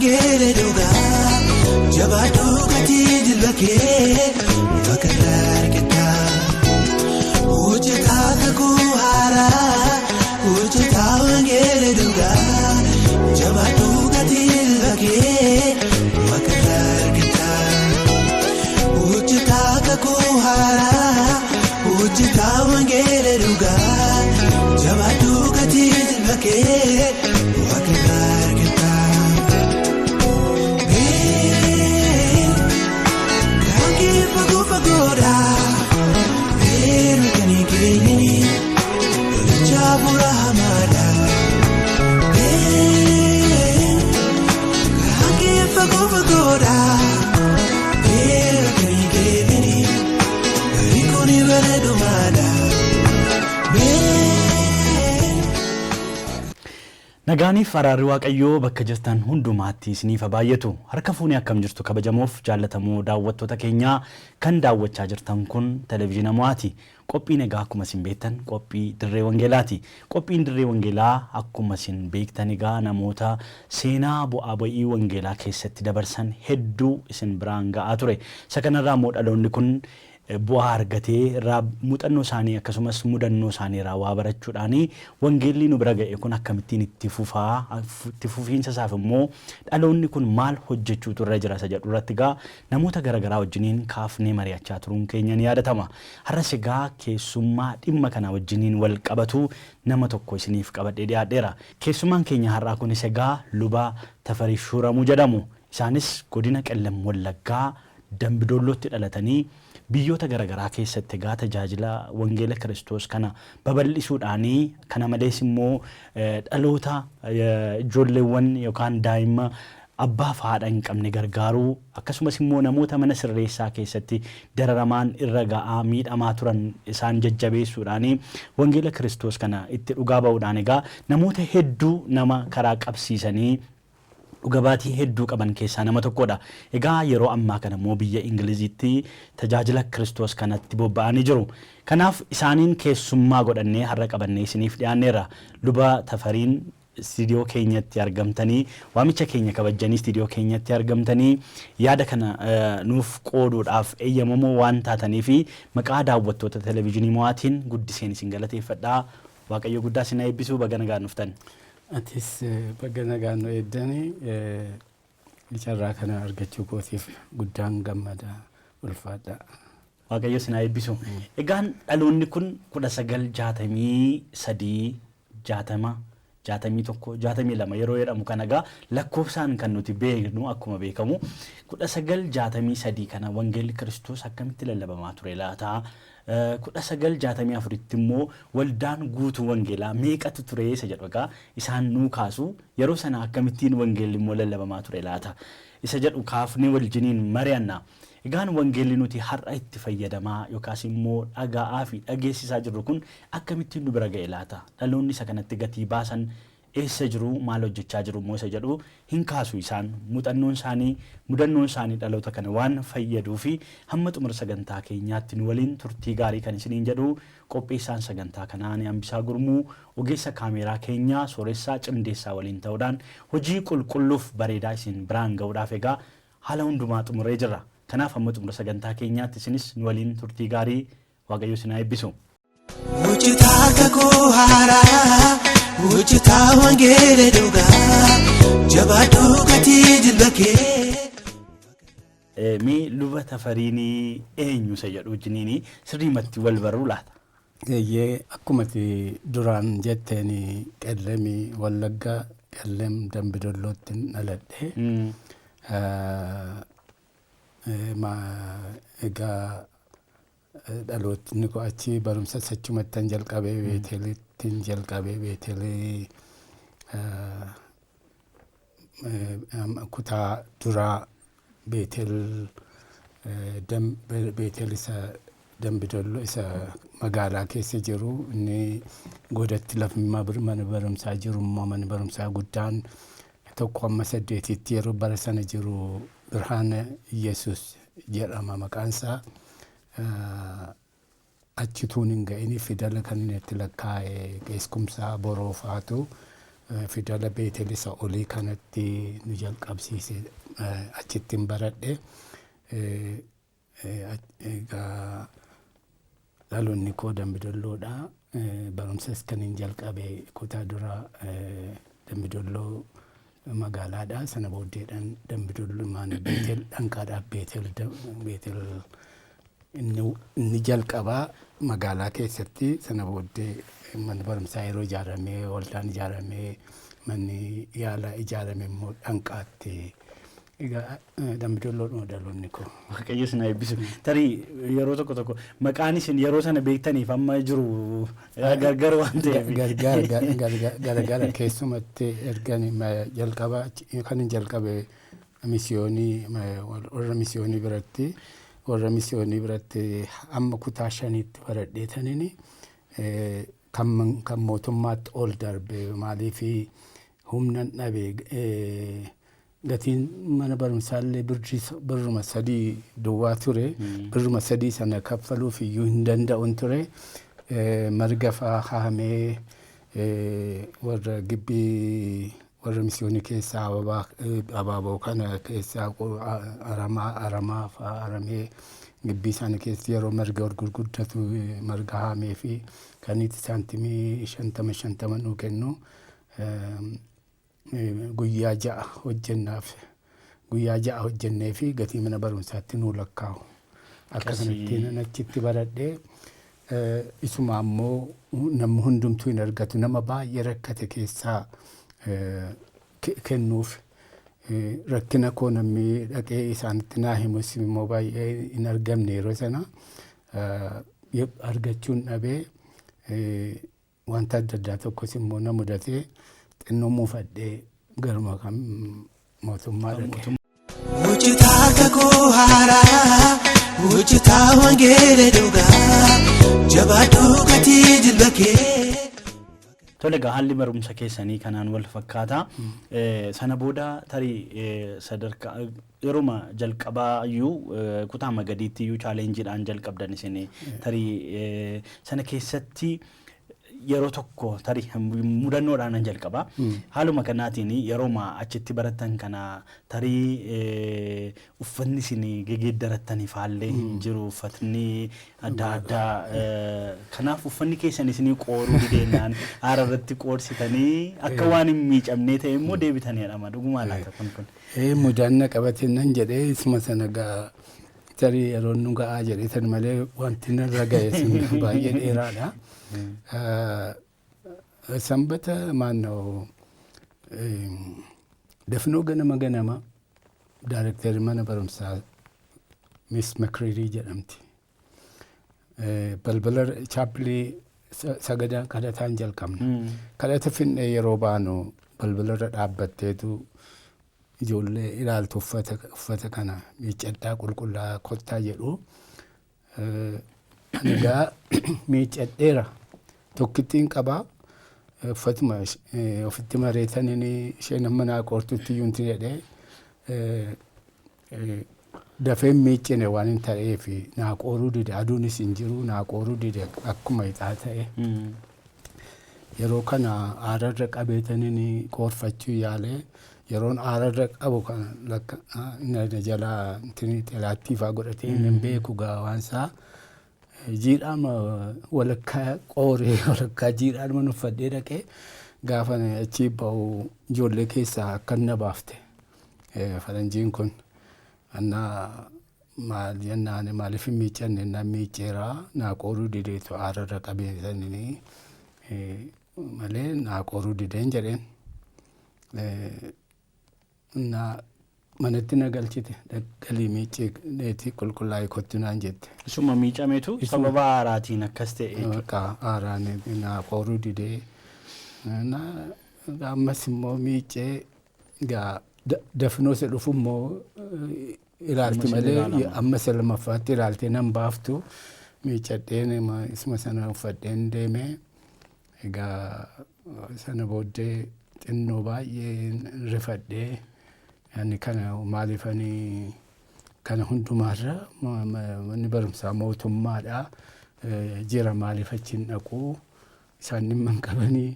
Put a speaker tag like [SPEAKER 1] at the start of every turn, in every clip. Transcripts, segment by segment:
[SPEAKER 1] Wangeela dhugaa jabaadhuu gatii jilba kee bakka argataa. Hojjetaa kakuu haaraa hojjetaa wangeela dhugaa jabaadhuu gatii jilba kee bakka argataa. Hojjetaa kakuu haaraa hojjetaa wangeela dhugaa jabaadhuu gatii jilba kee bakka argataa.
[SPEAKER 2] Nagaaniif araarri Waaqayyoo bakka jirtan hundumaatti isiniif haa baay'atu. Harka fuunee akkam jirtu kabajamoof jaallatamoo daawwattoota keenyaa kan daawwachaa jirtan kun televezyiina mo'aati. Qophiin egaa akkuma isin beektan qophii dirree wangeelaati. Qophiin dirree wangeelaa akkuma isin beektan egaa namoota seenaa bu'aa ba'ii wangeelaa keessatti dabarsan hedduu isin biraan ga'aa ture. Isa kanarraa immoo dhaloonni kun bu'aa argatee irraa muuxannoo isaanii akkasumas mudannoo isaanii irraa waa barachuudhaan wangeelli nu bira ga'e kun akkamittiin itti fufaa, itti fufiinsa isaaf immoo dhaloonni kun maal hojjechuutu irra jira isa jedhu irratti egaa namoota garaagaraa wajjiniin kaafnee mari'achaa turuun keenya ni yaadatama. Har'as egaa keessummaa dhimma kana wajjiniin wal qabatu nama tokko isiniif qabadhee dhiyaadheera. Keessummaan keenya har'aa kunis egaa Luba Tafarii Shuuramuu jedhamu. Isaanis godina Qellem Wallaggaa Dambidoollootti dhalatanii biyyoota garaagaraa keessatti egaa tajaajila wangeela Kiristoos kana babal'isuudhaan, kana malees immoo dhaloota ijoolleewwan yookaan daa'ima abbaa fi haadha hin qabne gargaaruu, akkasumas immoo namoota mana sirreessaa keessatti dararamaan irra ga'aa miidhamaa turan isaan jajjabeessuudhaan wangeela Kiristoos kana itti dhugaa ba'uudhaan egaa namoota hedduu nama karaa qabsiisanii dhuga baatii hedduu qaban keessaa nama tokkodha. Egaa yeroo ammaa kana immoo biyya Ingiliziitti tajaajila Kiristoos kanatti bobba'anii jiru. Kanaaf isaaniin keessummaa godhannee har'a qabannee isiniif dhiyaanneerra. Luba Tafariin istiidiyoo keenyatti argamtanii, waamicha keenya kabajjanii istiidiyoo keenyatti argamtanii yaada kana nuuf qooduudhaaf eeyyamamoo waan taatanii fi maqaa daawwattoota televezyiinii mo'aatiin guddiseen isin galateeffadha. Waaqayyo guddaa isin haa eebbisu, baga nagaan dhuftan.
[SPEAKER 3] Atis baga nagaan nu eeddanii, carraa kana argachuu kootiif guddaan gammada, ulfaadha.
[SPEAKER 2] Waaqayyo isin haa eebbisu. Egaan dhaloonni kun 1963, 60, 61, 62 yeroo jedhamu kana egaa lakkoofsaan kan nuti beeknu akkuma beekamu 1963 kana wangeelli Kiristoos akkamitti lallabamaa ture laata? 1964tti immoo waldaan guutuu wangeelaa meeqatu ture isa jedhu egaa isaan nuu kaasu. Yeroo sana akkamittiin wangeelli immoo lallabamaa ture laata isa jedhu kaafnee waljiniin mari'anna. Egaan wangeelli nuti har'a itti fayyadamaa yookaas immoo dhaga'aa fi dhageessisaa jirru kun akkamittiin nu bira ga'e laata? Dhaloonni isa kanatti gatii baasan eessa jiru, maal hojjechaa jiru immoo isa jedhu hin kaasu isaan. Muuxannoon isaanii, mudannoon isaanii dhaloota kana waan fayyaduu fi hamma xumura sagantaa keenyaatti nu waliin turtii gaarii kan isiniin jedhu qopheessaan sagantaa kanaa ani Hambisaa Gurmuu, ogeessa kaameeraa keenyaa Sooressaa Cimdeessaa waliin ta'uudhaan hojii qulqulluuf bareedaa isin biraan ga'uudhaaf egaa haala hundumaa xumurree jirra. Kanaaf hamma xumura sagantaa keenyaatti isinis nu waliin turtii gaarii, Waaqayyo isin haa eebbisu.
[SPEAKER 1] Hojjetaa kakuu haaraa, hojjetaa wangeela dhugaa, jabaadhuu gatii jilba kee.
[SPEAKER 2] Mee Luba Tafariin eenyu isa jedhu wajjiniin sirriimatti wal baruu laata?
[SPEAKER 3] Eeyyee, akkuma ati duraan jetteen Qellemii Wallagga Qellem Dambidollootti dhaladhe. Egaa dhalootni koo achi, barumsas achumattan jalqabee, Beetelittin jalqabee, Beetelii kutaa duraa Beetel, Beetel isa Dambidollo isa magaalaa keessa jiru, inni godatti lafummaa mana barumsaa jiru immoo mana barumsaa guddaan tokko amma saddeetitti yeroo bara sana jiru Birhaana Yesus jedhama maqaan isaa. Achituun hin ga'ini fidala kan inni itti lakkaa'e Qees Kumsaa Boroofaatu Fidala Beetel isa olii kanatti nu jalqabsiise, achittiin baradhe. Egaa dhaloonni koo Dambidolloodha. Barumsas kan hin jalqabe kutaa dura Dambidolloo magaalaadha. Sana booddeedhaan Dambidolloo maana Beetel dhanqaadhaaf Beetel inni jalqabaa magaalaa keessatti, sana booddee manni barumsaa yeroo ijaaramee, waldaan ijaaramee, manni yaalaa ijaarame immoo dhanqaatti. Egaa Dambidolloodhuma dhaloonni koo.
[SPEAKER 2] Waaqayyo isin haa eebbisu. Tarii yeroo tokko tokko maqaan isin yeroo sana beektaniif amma jiru gargar waan ta'eef.
[SPEAKER 3] Gargar, keessumatti ergan jalqaba kan hin jalqabe misiyoonii, warra misiyoonii biratti, amma kutaa 5tti baradheetaniini kan mootummaatti ol darbe. Maaliif humnan dhabe, gatiin mana barumsaallee birruma 3 duwwaa ture. Birruma 3 sana kaffaluuf iyyuu hin danda'un ture. Marga faa haamee, warra gibbii warra misiyoonii keessaa ababaa abaaboo kana keessaa aramaa faa aramee, gibbii isaanii keessatti yeroo marga ol gurguddatu marga haamee fi kan itti saantimii 50 50 nuu kennu. Guyyaa 6 hojjennaaf, guyyaa 6 hojjennee fi gatii mana barumsaatti nuu lakkaa'u. Akka kanatti achitti baradhee, isuma ammoo namni hundumtuu hin argatu, nama baay'ee rakkate keessaa kennuuf. Rakkina koo namni dhaqee isaanitti naa himus immoo baay'ee hin argamne. Yeroo sana argachuun dhabee, wanta adda addaa tokkos immoo na mudatee, xinnoo muufadhee garuma kan mootummaa dhaqe.
[SPEAKER 1] Hojjetaa kakuu haaraa, hojjetaa wangeela dhugaa, jabaadhuu gatii jilba kee.
[SPEAKER 2] Tole, egaa haalli barumsa keessanii kanaan wal fakkaata. Sana booda tarii sadarkaa yeruma jalqabaa iyyuu kutaa magadiitti iyyuu challengeiidhaan jalqabdan isin. Tarii sana keessatti yeroo tokko tarii mudannoodhaan nan jalqaba. Haaluma kanaatiin yerooma achitti barattan kana tarii uffatni isin gegeeddarattaniif haallee hin jiru, uffatni adda addaa. Kanaaf uffanni keessan isinii qooruu dideenyaan haara irratti qoorsitanii akka waan hin miicamnee ta'e immoo deebitanii jedhama. Dhugumaa laata kun?
[SPEAKER 3] Mudaan na qabate nan jedhee, isuma sana gaa tarii yeroo nu ga'aa jedhee san malee wanti narra ga'e sun baay'ee dheeraadha. Sanbata maannoo dafnoo ganama ganama daarektarri mana barumsaa Miss McCreary jedhamti. Balbala chapelii sagadaa kadhataan jalqabna. Kadhata finnee yeroo baanu balbalarra dhaabbatteetu ijoollee ilaaltu, uffata kana miiccadhaa, qulqullaa kottaa jedhu. Ani egaa miiccadheera, tokkittiin qabaa, uffatuma ofitti mareetaniin isheen amma naa qoortutti iyyuu inti jedhee dafeen miiccine waan hin ta'eef naa qooruu dide. Aduunis hin jiru, naa qooruu dide, akkuma ixaa ta'e. Yeroo kana aararra qabeetaniin qoorfachuu yaalee, yeroon aararra qabu kana lakka na jalaa xelaattii faa godhatee hin beeku gaa waan isaa jiidhaama walakkaa qooree, walakkaa jiidhaadhuma uffadhee dhaqee, gaafa achii ba'u ijoollee keessaa akkan na baafte faranjiin kun. Annaa maal jennaan, maaliif hin miiccanne jennaan, miicceeraa, naa qooruu dideetu aararra qabeessanii malee naa qooruu dideen jedheen. Na manatti na galchite, galii miicceetii qulqullaa'ee kottu naan jette.
[SPEAKER 2] Isuma miicameetu sababa aaraatiin akkas ta'e jechuudha.
[SPEAKER 3] Bakka aaraan naa qooruu didee, na ammas immoo miiccee gaa dafnoo si dhufu immoo ilaalti
[SPEAKER 2] Ammas
[SPEAKER 3] malee
[SPEAKER 2] ilaalama.
[SPEAKER 3] Ammas lammaffaatti ilaaltee nan baaftu. Miiccadheen isuma sana uffadheen deemee, egaa sana booddee xinnoo baay'ee rifadhee, ani kana maaliif ani kana hundumaarra manni barumsaa mootummaadha jira, maaliif achi hin dhaqu, isaan dhimma hin qabanii.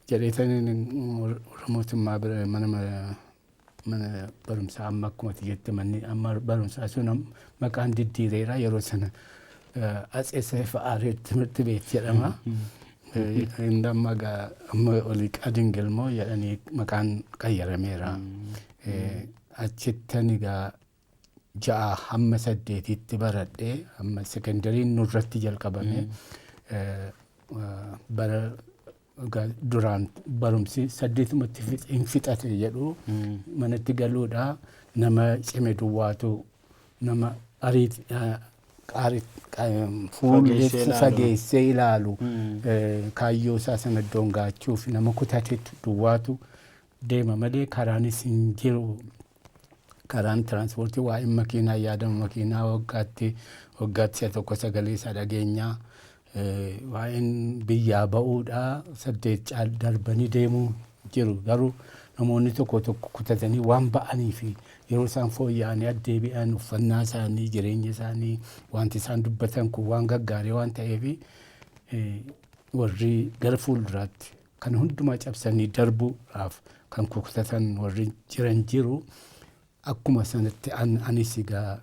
[SPEAKER 3] Jedheetaniin warra mootummaa bira mana barumsaa amma akkuma ati jette manni amma barumsaa sun maqaan diddiireera yeroo sana Atsee Seefa Aareed Timirti Beet jedhama. Inni amma egaa amma Oliiqaa Dingil moo jedhanii maqaan qayyarameera. Achittan egaa 6 hamma 8tti baradhee hamma sekondariin nurratti jalqabame. Bara duraan barumsi 8matti hin fixate jedhu manatti galuudha nama cime duwwaatu nama ariiti fageessee ilaalu kaayyoo isaa sana iddoon gaachuuf nama kutatetu duwwaatu deema malee karaanis hin jiru. Karaan tiraanspoortii waa'een makiinaa yaadamu makiinaa waggaatti waggaatti si'a tokko sagalee isaa dhageenya. Waa'een biyyaa ba'uudha 8 caal darbanii deemuu jiru. Garuu namoonni tokko tokko kutatanii waan ba'anii fi yeroo isaan fooyya'anii addeebi'an uffannaa isaanii jireenya isaanii wanti isaan dubbatan kun waan gaggaarii waan ta'eef warri gara fuulduraatti kan hundumaa cabsanii darbuudhaaf kan kutatan warri jiran jiru. Akkuma sanatti anis egaa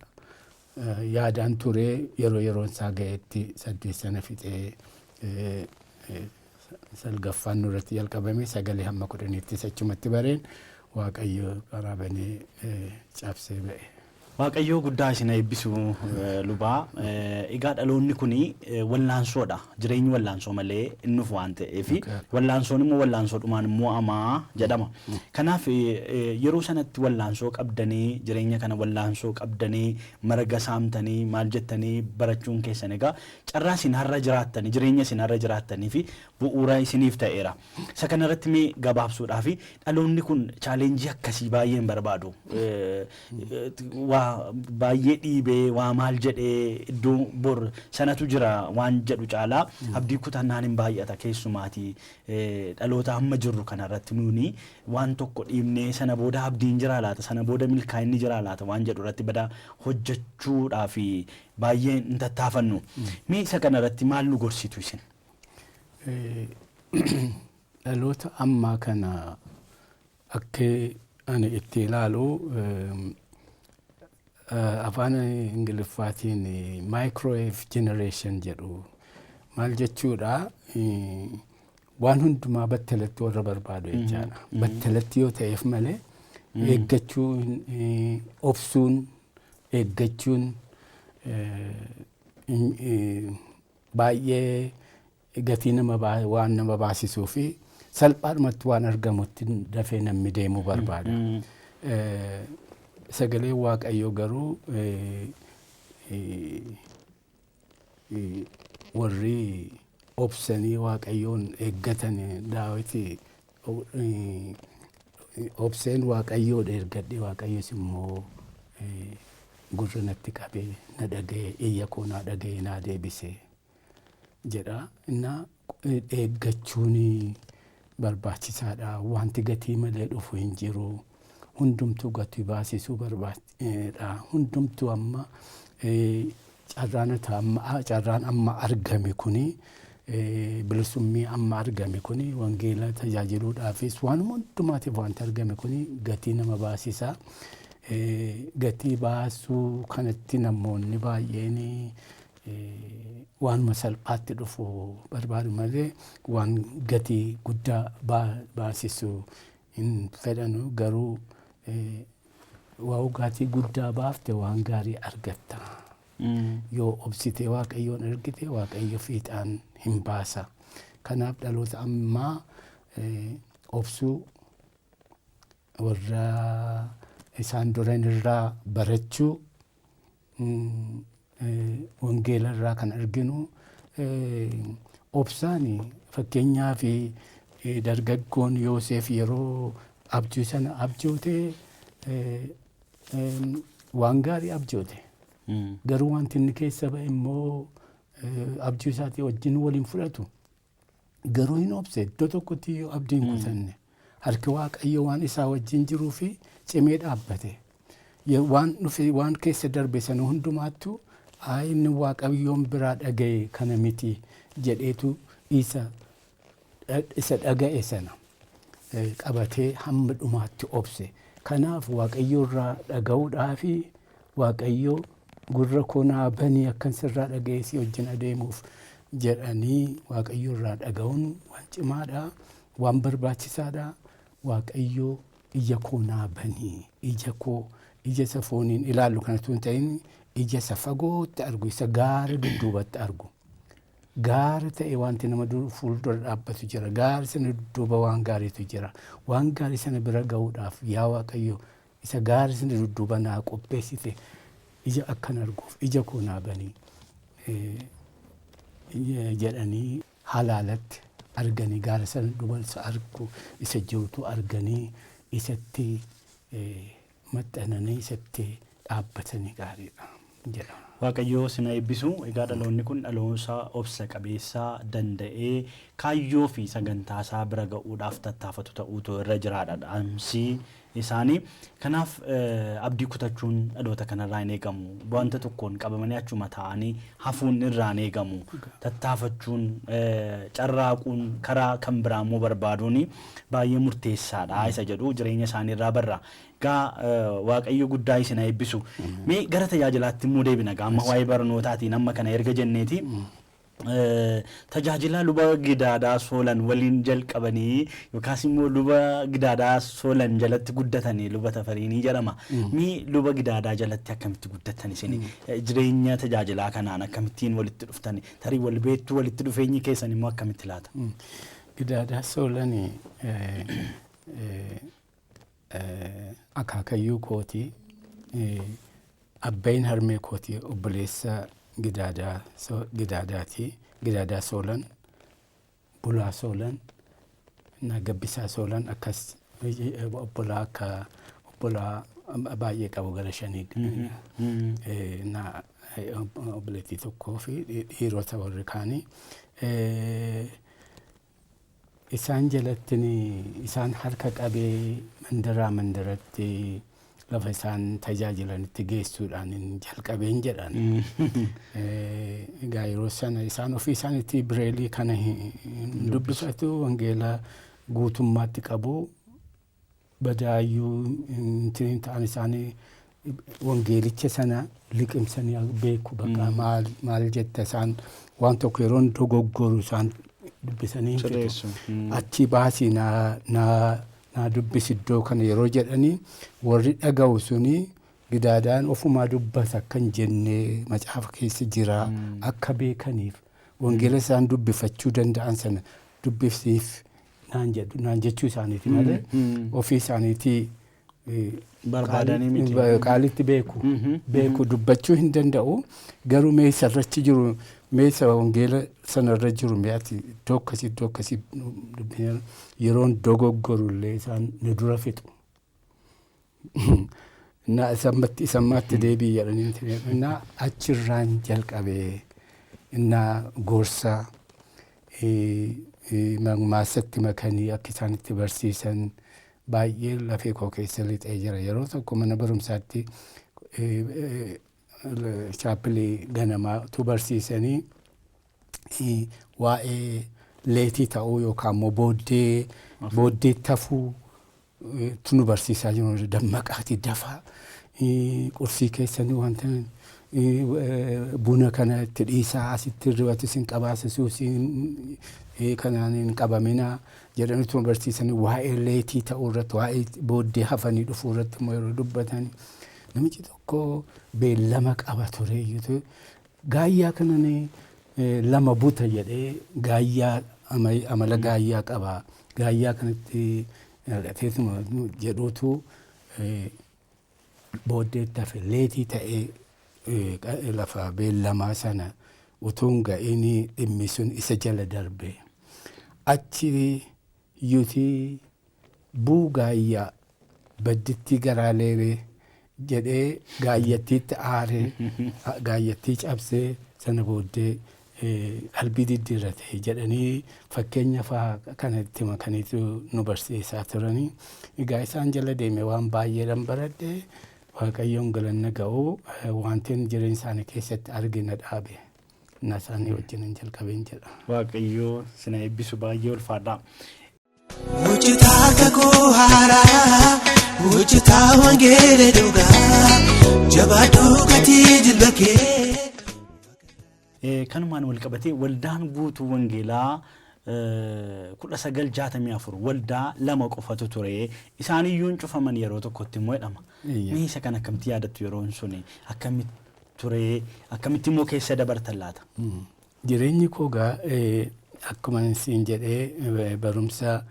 [SPEAKER 3] yaadaan ture yeroo yeroon isaa ga'etti 8 sana fixee salgaffaan nurratti jalqabame sagalee hamma 10ttis achumatti bareen Waaqayyo karaa banee cabsee ba'e.
[SPEAKER 2] Waaqayyoo guddaa isin haa eebbisu lubaa. Egaa dhaloonni kun wallaansoodha. Jireenyi wallaansoo malee hin dhufu waan ta'eef wallaansoon immoo wallaansoodhumaan mo'amaa jedhama. Kanaaf yeroo sanatti wallaansoo qabdanii jireenya kana wallaansoo qabdanii marga saamtanii maal jettanii barachuun keessan egaa carraa isin har'a jiraattanii jireenya isin har'a jiraattanii fi bu'uura isiniif ta'eera. Isa kanarratti mee gabaabsuudhaaf dhaloonni kun challenge akkasii baay'ee hin barbaadu. Waa baay'ee dhiibee waa maal jedhee iddoo bor sanatu jira waan jedhu caalaa abdii kutannaan hin baay'ata keessumaati dhaloota amma jirru kanarratti nuuni waan tokko dhiibnee sana booda abdiin jira laata sana booda milkaa'inni jira laata waan jedhu irratti bada hojjechuudhaaf baay'ee hin tattaafannu. Mee isa kanarratti maal nu gorsitu isin?
[SPEAKER 3] Dhaloota ammaa kana akka ani itti ilaalu afaan Ingiliffaatiin microwave generation jedhu. Maal jechuudha? Waan hundumaa battalatti warra barbaadu jechaadha. Battalatti yoo ta'eef malee eeggachuu, obsuun, eeggachuun baay'ee gatii nama waan nama baasisuu fi salphaadhumatti waan argamutti dafee namni deemuu barbaada. Sagaleen Waaqayyoo garuu warri obsanii Waaqayyoon eeggatan Daawiti obseen Waaqayyoodha ergadhe Waaqayyos immoo gurra natti qabee na dhaga'e iyya koo naa dhaga'e naa deebise jedha. Innaa eeggachuun barbaachisaadha. Wanti gatii malee dhufu hin jiru. Hundumtuu gatii baasisuu barbaadha. Hundumtuu amma carraan amma argame kuni bilisummii amma argame kuni wangeela tajaajiluudhaafis waan hundumaatiif wanti argame kuni gatii nama baasisa. Gatii baasuu kanatti namoonni baay'een waanuma salphaatti dhufu barbaadu malee waan gatii guddaa baasisu hin fedhanu garuu waa gatii guddaa baafte waan gaarii argatta. Yoo obsitee Waaqayyoon argite Waaqayyo fiixaan hin baasa. Kanaaf dhaloota ammaa obsuu warra isaan duran irraa barachuu wangeela irraa kan arginu obsaan fakkeenyaaf dargaggoon Yoosef yeroo abjuu sana abjoote waan gaarii abjoote. Garuu wanti inni keessa ba'e immoo abjuu isaatii wajjin waliin fudhatu. Garuu hin obse iddoo tokkotti iyyuu abdii hin kutanne. Harki Waaqayyo waan isaa wajjin jiruu fi cimee dhaabbate. Waan dhufe waan keessa darbe sana hundumaattu inni Waaqayyoon biraa dhaga'e kana miti jedheetu isa Isa dhaga'e sana qabatee hamma dhumaatti obse. Kanaaf Waaqayyo irraa dhaga'uudhaa fi Waaqayyo gurra koo naa banii akkan sirraa dhaga'ee si wajjin adeemuuf jedhanii Waaqayyo irraa dhaga'uun waan cimaadha, waan barbaachisaadha. Waaqayyo ija koo naa banii, ija koo ija isa fooniin ilaallu kanatu hin ta'in, ija isa fagootti argu, isa gaara dudduubatti argu. Gaara ta'e wanti nama fuuldura dhaabbatu jira. Gaara sana dudduuba waan gaariitu jira. Waan gaarii sana bira ga'uudhaaf yaa Waaqayyo isa gaara sana dudduuba naa qopheessite ija akkan arguuf ija koo naa banii jedhanii halaalatti arganii gaara sana duuba isa argu isa jirutu arganii isatti maxxananii isatti dhaabbatanii gaariidha jedhama.
[SPEAKER 2] Waaqayyoo sina eebbisu. Egaa dhaloonni kun dhaloota obsa qabeessaa danda'ee kaayyoo fi sagantaa isaa bira ga'uudhaaf tattaafatu ta'uutu irra jiraadha dhaamsi isaanii. Kanaaf abdii kutachuun dhaloota kanarraa hin eegamu. Wanta tokkoon qabamanii achuma taa'anii hafuun irraa hin eegamu. Tattaafachuun, carraaquun, karaa kan biraa immoo barbaaduun baay'ee murteessaadha isa jedhu jireenya isaanii irraa barra. Egaa Waaqayyo guddaa isin haa eebbisu. Mee gara tajaajilaatti immoo deebina. Egaa amma waa'ee barnootaatiin amma kana erga jenneeti. Tajaajila luba Gidaadaa Soolan waliin jalqabanii yookaas immoo luba Gidaadaa Soolan jalatti guddatanii luba Tafariinii jedhama. Mee luba Gidaadaa jalatti akkamitti guddatan isin? Jireenya tajaajilaa kanaan akkamittiin walitti dhuftani? Tarii wal beektuu, walitti dhufeenyi keessan immoo akkamitti laata?
[SPEAKER 3] Gidaadaa Soolanii akaakayyuu kootii, abbeen harmee kootii obboleessa Gidaadaati. Gidaadaa Soolan, Bulaa Soolan, na Gabbisaa Soolan, akkas obbolaa akka obbolaa baay'ee qabu, gara shanii. Na obboleettii tokkoo fi dhiirota warri kaanii. Isaan jalatti isaan harka qabee mandaraa mandaratti lafa isaan tajaajilanitti geessuudhaan jalqabeen jedhan. Egaa yeroo sana isaan ofii isaaniitti bireelii kana hin dubbifatu, wangeela guutummaatti qabu. Badaayyuu hin ta'an, isaanii wangeelicha sana liqimsanii beeku. Bakka maal maal jetta, isaan waan tokko yeroo dogoggoru isaan dubbisanii hin fixu. Achi baasii naa dubbisi iddoo kana yeroo jedhanii warri dhaga'u suni Gidaadaan ofumaa dubbata akka hin jenne, macaafa keessa jira akka beekaniif wangeela isaan dubbifachuu danda'an sana dubbisiif naan jedhu naan jechuu isaaniiti malee ofii isaaniitii
[SPEAKER 2] barbaadanii miti.
[SPEAKER 3] Qaalitti beeku dubbachuu hin danda'u, garuu mee isarrachi jiru, mee isa wangeela sanarra jiru, mee ati iddoo akkasii iddoo akkasii yeroon dogoggoru illee isaan na dura fixu. Na isammaatti deebii jedhanii na achirraan jalqabee na gorsa mammaasatti makanii akka isaan itti barsiisan baay'ee lafee koo keessa lixee jira. Yeroo tokko mana barumsaatti chaappilii ganamaatu barsiisanii waa'ee late ta'uu yookaan immoo booddee tafuu tu nu barsiisaa jiru. Dammaqaatii dafaa, qursii keessanii wanta buna kana itti dhiisaa, asitti hirribatu isin qabaasa, suusii kanaan hin qabaminaa jedhaniitu nu barsiisanii. Waa'ee late ta'uu irratti, waa'ee booddee hafanii dhufuu irratti immoo yeroo dubbatan namichi tokko beellama qaba tureeyyutu gaayyaa kanan lama buta jedhee, gaayyaa amala gaayyaa qaba, gaayyaa kanatti naqateetuma jedhuutu booddeetti hafe, late ta'ee lafa beellamaa sana utuu hin ga'iin dhimmi sun isa jala darbe. Achi yuutii buu gaayyaa baddittii garaa leelee jedhee gaayyattiitti aaree gaayyattii cabsee sana booddee qalbii diddiirrate jedhanii fakkeenya fa'aa kana itti makaniitu nu barsiisaa turanii. Egaa isaan jala deeme waan baay'eedhaan baradhe. Waaqayyoon galanna ga'u, wanti jireenya isaanii keessatti argina dhaabe. Innaa isaanii wajjin hin jalqabeen jedha.
[SPEAKER 2] Waaqayyoo sina eebbisu, baay'ee ulfaadha.
[SPEAKER 1] Hojjetaa kakuu haaraa, hojjetaa wangeela dhugaa, jabaadhuu gatii jilba kee.
[SPEAKER 2] Kanumaan wal qabatee waldaan guutuu wangeelaa 1964 waldaa lama qofatu ture. Isaaniyyuu hin cufaman yeroo tokkotti immoo jedhama. Mee isa kan akkamitti yaadattu? Yeroon suni akkamitti ture? Akkamitti immoo keessa dabartan laata?
[SPEAKER 3] Jireenyi koo gaa akkuma siin jedhee barumsa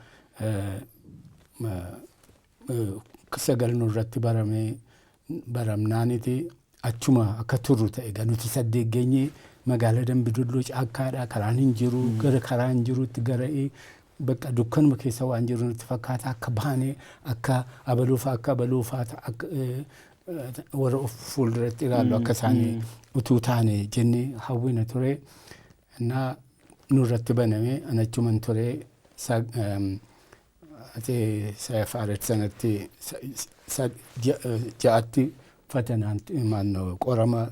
[SPEAKER 3] sagal nurratti baramee baramnaaniti achuma akka turru ta'e. Gaa nuti saddeet geenyee magaalaa Dambidolloo caakkaadha, karaan hin jiru, gara karaan hin jirutti gara bakka dukkanuma keessa waan jiru nutti fakkaata. Akka baanee akka abaluufaa akka abaluufaa akka warra of fuulduratti ilaallu akka isaanii utuu taane jennee hawwina ture. Innaa nurratti baname, anachuman ture. Faaret sanatti ja'atti fatanaan maannoo qorama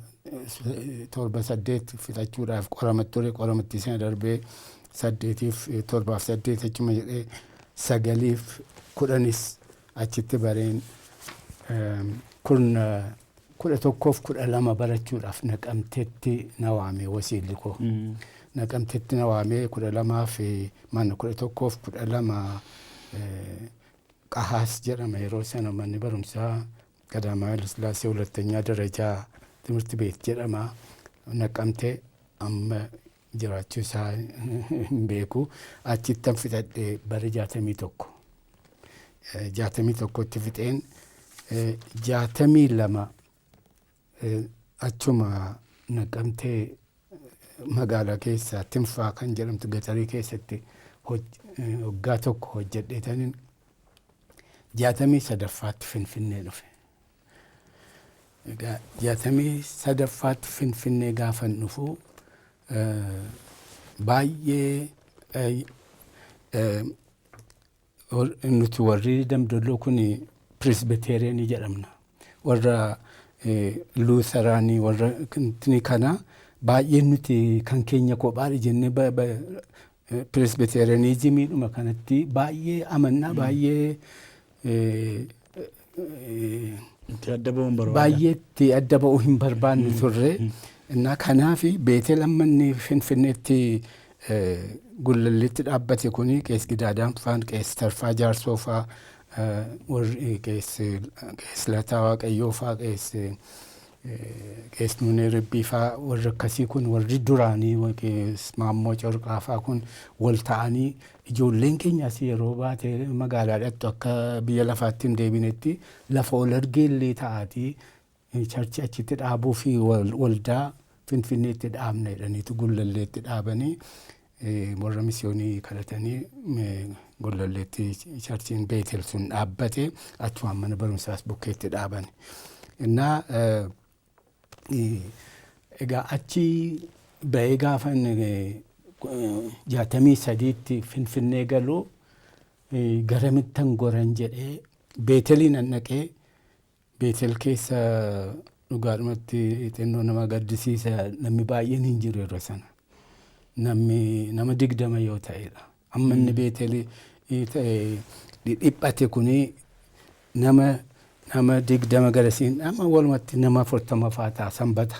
[SPEAKER 3] torba saddeet fixachuudhaaf qorama ture. Qoramatti sana darbee saddeetiif torbaaf saddeet achuma jedhee sagaliif kudhanis achitti bareen. Kun 11f 12 barachuudhaaf Naqamteetti na waame wasiilli koo. Naqamteetti na waamee 12f mana 11f 12 Qahaas jedhama yeroo sana manni barumsaa, Qadaamaዊ ኃይለ ሥላሴ ሁለተኛ ደረጃ ትምህርት ቤት jedhama. Naqamte amma jiraachuu isaa hin beeku. Achittan fixadhe bara 61. 61tti fixeen 62 achuma Naqamtee magaalaa keessaa Tinfaa kan jedhamtu gatarii keessatti waggaa tokko hojjedheetaniin 63ffaatti Finfinnee dhufe. Egaa 63ffaatti Finfinnee gaafan dhufu baay'ee nuti warri Damdolloo kun Presbyterianii jedhamna. Warra Lutheraanii warra kana baay'een nuti kan keenya kophaadha jennee Presbyterianismiidhuma kanatti baay'ee amannaa, baay'ee
[SPEAKER 2] Itti adda ba'uun barbaada.
[SPEAKER 3] Baay'ee itti adda ba'uu hin barbaanne turre. Innaa kanaaf Beetel amma inni Finfinneetti Gullalleetti dhaabbate kuni Qees Gidaadaan faan, Qees Tarfaa Jaarsoo faa, warri Qees Lataa Waaqayyoo faa, Qees Nuunee Ribbii faa, warri akkasii kun, warri duraanii Qees Maammoo Corqaa faa kun wal ta'anii ijoolleen keenyas yeroo baate magaalaa dhattu akka biyya lafaatti hin deebinetti lafa ol argeellee ta'aatii churchii achitti dhaabuu fi waldaa Finfinneetti dhaabna jedhaniitu Gullalleetti dhaabanii warra misiyoonii kadhatanii Gullalleetti churchiin Beetel sun dhaabbate, achumaan mana barumsaas bukkeetti dhaaban. Innaa egaa achi ba'ee gaafan 63tti Finfinnee galu garamittan goran jedhee Beeteliin an dhaqee. Beetel keessa dhugaadhumatti xinnoo nama gaddisiisa, namni baay'een hin jiru yeroo sana. Namni nama 20 yoo ta'edha. Amma inni Beetel ta'e dhiphate kuni nama 20 garasiin nama walumatti nama 40 faa ta'a sanbata.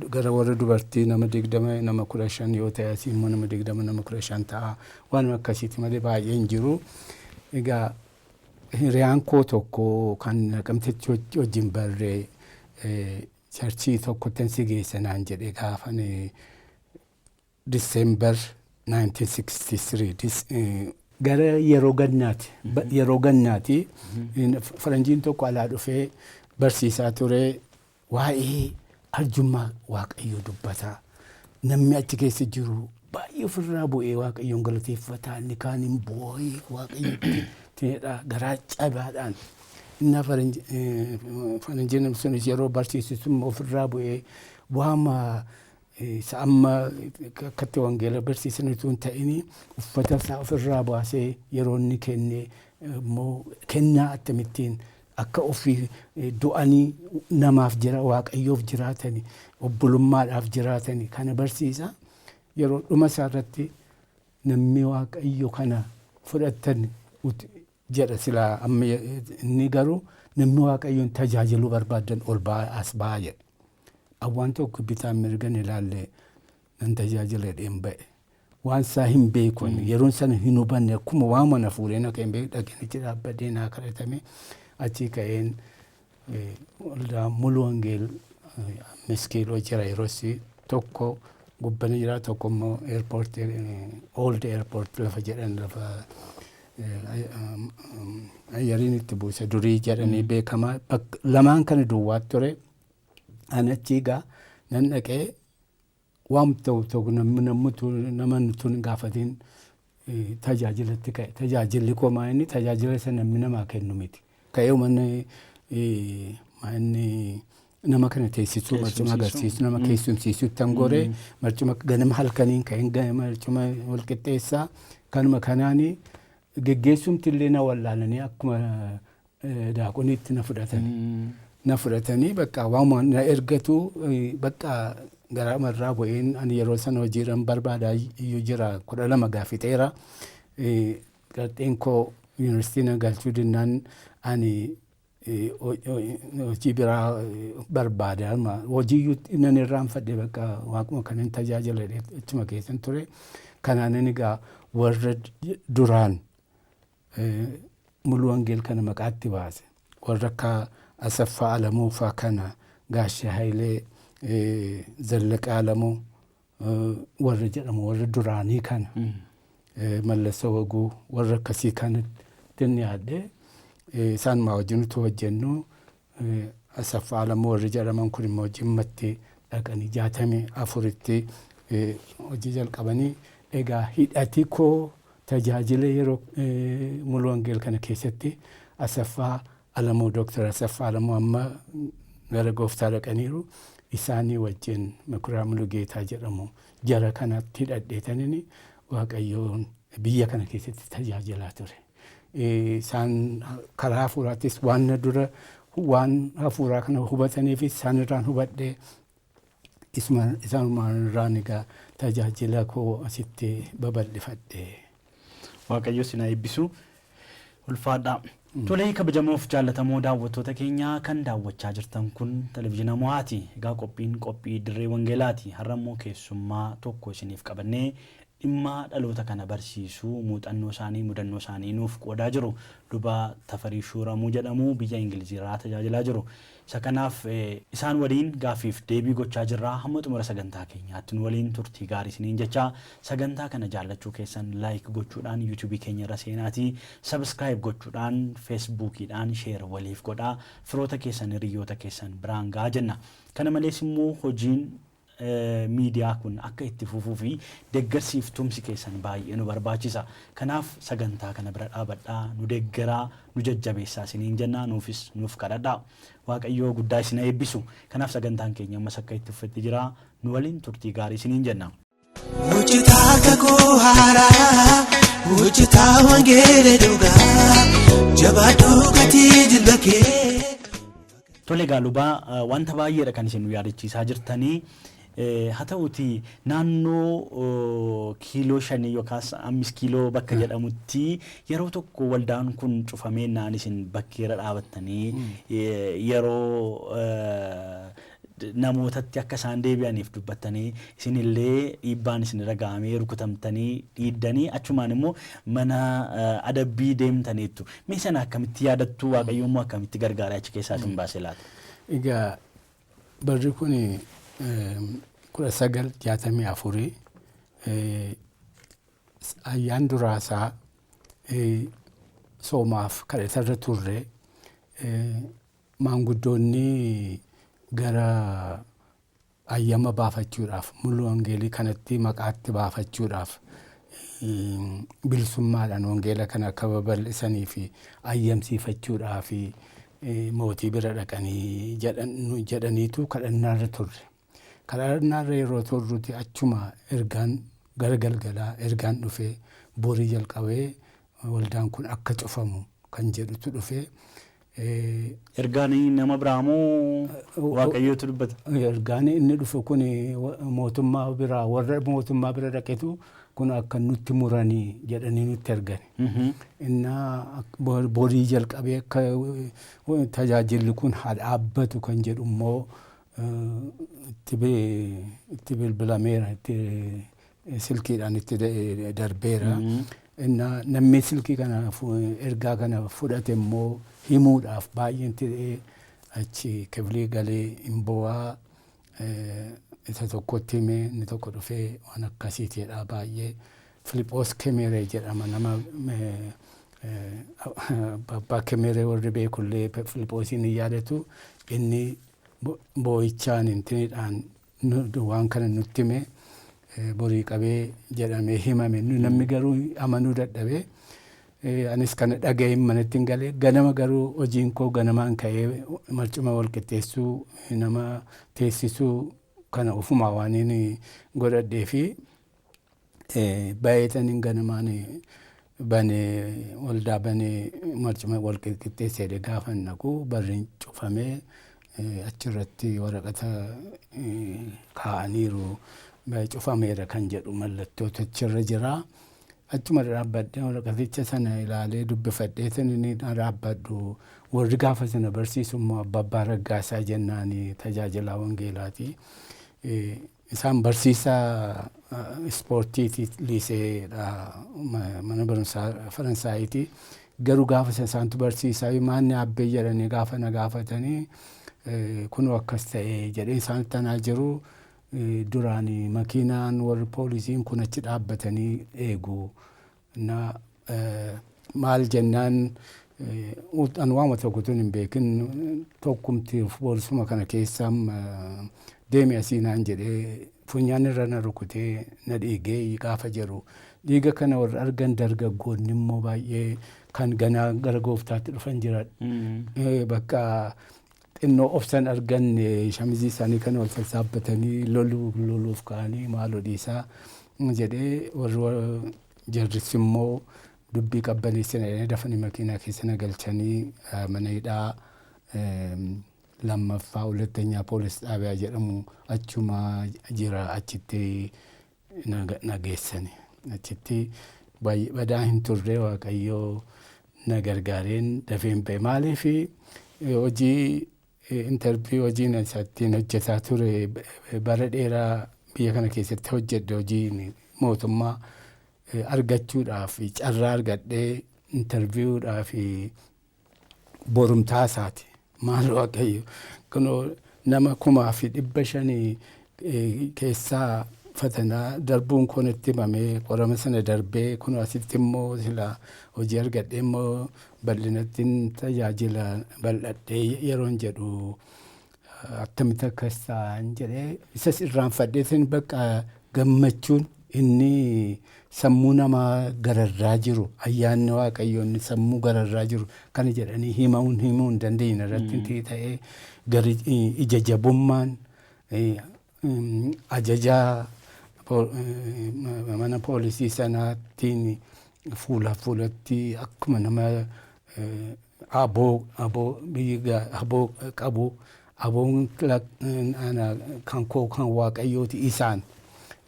[SPEAKER 3] Gara warra dubartii nama 20, nama 15 yoo ta'e, asii immoo nama 20, nama 15 ta'a, waan akkasiiti malee baay'een hin jiru. Egaa hiriyaan koo tokko kan Naqamtetti wajjin barree churchii tokkotti si geessa naan jedhe gaafan December 1963 gara yeroo gannaati. Yeroo gannaati faranjiin tokko alaa dhufee barsiisaa ture, waa'ee arjummaa Waaqayyoo dubbataa. Namni achi keessa jiru baay'ee ofirraa bu'ee Waaqayyoon galateeffataa, inni kaan hin boo'ee Waaqayyotti jedha garaa cabaadhaan. Inni faranjiin sunis yeroo barsiisu ofirraa bu'ee waama isa amma akkatti wangeela barsiisan utuu hin ta'in uffata isaa ofirraa baasee yeroo inni kenne immoo kennaa akkamittiin Akka ofii du'anii namaaf jira, Waaqayyoof jiraatanii, obbolummaadhaaf jiraatanii kana barsiisa. Yeroo dhuma isaa irratti namni Waaqayyo kana fudhatan jedha silaa, amma inni garuu namni Waaqayyoon tajaajiluu barbaadan ol ba'aa, as ba'aa jedha. Awwaan tokko bitaan mirgan ilaalle, nan tajaajila jedheen ba'e. Waan isaa hin beeku, yeroon sana hin hubanne, akkuma waan mana fuudhee na ka'een beeku. Dhaqeen achi dhaabbadhee naa kadhatame. Achii ka'een waldaa Mulu Wangeel 5 kiiloo jira, yeroosi tokko gubbana jira, tokko immoo airport, old airport lafa jedhan, lafa ayyariin itti buuse durii jedhanii beekamaa, lamaan kana duwwaatti ture. Ani achii egaa nan dhaqee, waan ta'u tokko namni nama nutu hin gaafatin tajaajilatti ka'e. Tajaajilli koo maa inni tajaajila isa namni namaa kennu miti. Ka'ee uummanni maa inni nama kana teessisuu, marcuma agarsiisu, nama keessumsiisutti tan goree, marcuma ganama halkaniin ka'een marcuma wal qixxeessaa, kanuma kanaanii geggeessumti illee na wallaalanii akkuma daaqoniitti na fudhatan. Na fudhatanii bakka waanuma na ergatu, bakka garaa marraa bu'een ani yeroo sana hojiirran barbaadaa iyyuu jira, 12 gaafixeera. Qarxeen koo yuunivarsiitii na galchuu dinnaan ani hojii biraa barbaada. Hojii iyyuu nan irraanfadhe, bakka waaquma kanan tajaajila achuma keessan ture. Kanaanan egaa warra duraan Mulu Wangeel kana maqaatti baase, warra akka Asaffaa Alamuu faa kana, Gaashee Hayilee, Zallaqaa Alamuu warra jedhamu, warra duraanii kana, Mallasa Waguu, warra akkasii kanatti inni yaadde isaanumaa wajjin utuu hojjennu, Asaffaa Alamuu warri jedhaman kun immoo Jimmatti dhaqanii 64tti hojii jalqabanii. Egaa hidhati koo tajaajila yeroo Mulu Wangeel kana keessatti Asaffaa Alamuu, Dooktar Asaffaa Alamuu amma gara gooftaa dhaqaniiru, isaanii wajjin Makuraa Mulugeetaa jedhamu, jara kanatti hidhadheetanini Waaqayyoon biyya kana keessatti tajaajilaa ture. Isaan karaa hafuuraattis waan na dura waan hafuuraa kana hubataniif isaan irraan hubadhee, isaanumaan irraan egaa tajaajila koo asitti babal'ifadhe.
[SPEAKER 2] Waaqayyo isin haa eebbisu. Ulfaadhaa. Tolee, kabajamoof jaallatamoo daawwattoota keenyaa, kan daawwachaa jirtan kun televizyiina Mo'aati. Egaa qophiin qophii dirree wangeelaati. Har'a immoo keessummaa tokko isiniif qabannee dhimma dhaloota kana barsiisuu, muuxannoo isaanii, mudannoo isaanii nuuf qoodaa jiru. Luba Tafarii Shuuramuu jedhamu, biyya Ingiliziirraa tajaajilaa jiru. Isa kanaaf isaan waliin gaaffiif deebii gochaa jirra. Hamma xumura sagantaa keenyaatti nu waliin turtii gaarii isiniin jecha, sagantaa kana jaallachuu keessan like gochuudhaan yuutuubii keenya irra seenaatii subscribe gochuudhaan, feesbuukiidhaan share waliif godhaa, firoota keessan, hiriyoota keessan biraan gahaa jenna. Kana malees immoo hojiin miidiyaa kun akka itti fufuu fi deeggarsiif tumsi keessan baay'ee nu barbaachisa. Kanaaf sagantaa kana bira dhaabadhaa, nu deeggaraa, nu jajjabeessaa isiniin jenna, nuufis nuuf kadhadhaa. Waaqayyoo guddaa isin eebbisu. Kanaaf sagantaan keenya ammas akka itti fufetti jira. Nu waliin turtii gaarii isiniin jenna.
[SPEAKER 1] Hojjetaa kakuu haaraa, hojjetaa wangeela dhugaa, jabaadhuu gatii jilba kee.
[SPEAKER 2] Tole egaa lubaa, wanta baay'eedha kan isin nu yaadachiisaa jirtanii. Haa ta'uti, naannoo kiiloo 5 yookaas 5 kiiloo bakka jedhamutti yeroo tokko waldaan kun cufamee naan isin bakkeera dhaabattanii yeroo namootatti akka isaan deebi'aniif dubbattanii, isinillee dhiibbaan isin irra ga'amee rukutamtanii dhiiddanii, achumaan immoo mana adabbii deemtaniittu. Mee sana akkamitti yaadattu? Waaqayyo immoo akkamitti gargaaree achi keessaa isin baasee laata?
[SPEAKER 3] Egaa barri kun 1964, ayyaan duraasaa soomaaf kadhatarra turre. Maanguddoonni gara ayyama baafachuudhaaf, Mulu Wangeelii kanatti maqaatti baafachuudhaaf, bilisummaadhaan wangeela kana akka babal'isanii fi ayyamsiifachuudhaaf mootii bira dhaqanii jedhaniitu kadhannaarra turre. Kadhannaarra yeroo turruti achuma ergaan gara galgalaa ergaan dhufee, borii jalqabee waldaan kun akka cufamu kan jedhutu dhufee.
[SPEAKER 2] Ergaan nama biraa moo Waaqayyootu dubbata?
[SPEAKER 3] Ergaan inni dhufu kun mootummaa biraa, warra mootummaa bira dhaqetu kun akka nutti muranii jedhanii nutti ergan. Innaa borii jalqabee akka tajaajilli kun haa dhaabbatu kan jedhu immoo itti bilbilameera, itti silkiidhaan itti darbeera. Innaa namni silkii kana, ergaa kana fudhate immoo himuudhaaf baay'een ta'ee achi kiflii galee hin bo'aa, isa tokkotti himee, inni tokko dhufee waan akkasiitiidha baay'ee. Filiphos Kemeree jedhama, nama abbaa Kemeree warri beekullee Filiphosiin hin yaadatu. Inni boo'ichaan intiniidhaan waan kana nutti hime, borii qabee jedhamee himame. Namni garuu amanuu dadhabee, anis kana dhaga'een manatti hin galee. Ganama garuu hojiin koo ganamaan ka'ee marcuma wal qixxeessuu, nama teessisuu kana ofumaa waan inni godhadhee fi baay'eetaniin ganamaan banee, waldaa banee, marcuma wal qixxeessee gaafa naqu barriin cufamee achirratti waraqata kaa'aniiru, cufameera kan jedhu mallattootu achirra jira. Achuma dhaabbadhee waraqaticha sana ilaalee dubbifadhee inni dhaabbadhu, warri gaafa sana barsiisu immoo Abbaa Raggaasaa jennaan, tajaajilaa wangeelaati. Isaan barsiisaa ispoortiiti, liiseedha, mana barumsaa Faransaayiiti. Garuu gaafa sana isaantu barsiisaa, maanni abbee jedhanii gaafa na gaafatanii, kunoo akkas ta'e jedhee isaan tanaa jiru. Duraan makiinaan warri poolisiin kun achi dhaabbatanii eegu. Na maal jennaan, an waama tokko tun hin beekin, tokkumti poolisuma kana keessaa deemi asii naan jedhee funyaan irra na rukutee na dhiigee gaafa jedhu, dhiiga kana warra argan dargaggoonni immoo baay'ee kan ganaa gara gooftaatti dhufan jiran. Bakka xinnoo obsan arganne, shamizii isaanii kana wal sassaabbatanii loluu loluuf ka'anii, maaloo dhiisaa jedhee, warri jarris immoo dubbii qabbaneessina jedhanii dafanii makiinaa keessa na galchanii mana hidhaa lammaffaa, ሁለተኛ ፖሊስ ጣቢያ jedhamu achuma jira, achitti na geessani. Achitti badaa hin turre, Waaqayyoo na gargaareen dafeen ba'e. Maaliif, hojii interview hojiin isattiin hojjetaa ture, bara dheeraa biyya kana keessatti hojjedhe, hojii mootummaa argachuudhaaf carraa argadhee interviewdhaaf borumtaa isaati. Maal Waaqayyo, kunoo nama 1500 keessaa fatanaa darbuun kun itti himamee, qorama sana darbee, kunoo asitti immoo sila hojii argadhee immoo bal'inatti tajaajila bal'adhee yeroon jedhu, akkamitti akkas ta'an jedhee isas irraanfadheetin, bakka gammachuun inni sammuu namaa gararraa jiru, ayyaanni Waaqayyoo inni sammuu gararraa jiru kana jedhanii himuu hin dandeenye irratti ta'ee, gari ija jabummaan ajajaa mana poolisii sanaatiin fuula fuulatti akkuma nama aboo biyya aboo qabu, aboon kan koo kan Waaqayyooti, isaan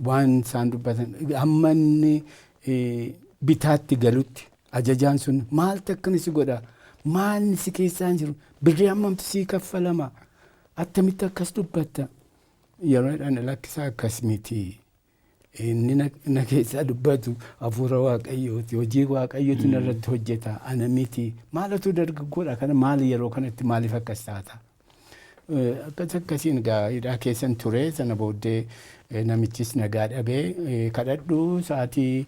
[SPEAKER 3] waan isaan dubbatan hamma inni bitaatti galutti, ajajaan sun maaltu akkana si godha, maalni si keessaan jiru, birrii hammamtu sii kaffalama, attamitti akkas dubbatta yeroo jedhan, lakkisaa, akkas miti, inni na keessaa dubbatu hafuura Waaqayyooti, hojii Waaqayyootu narratti hojjeta, ana miti, maalatu dargaggoodha kana, maali yeroo kanatti maaliif akkas taata? Akkas akkasiin gaa hidhaa keessan ture. Sana booddee namichis nagaa dhabee, kadhadhu, sa'aatii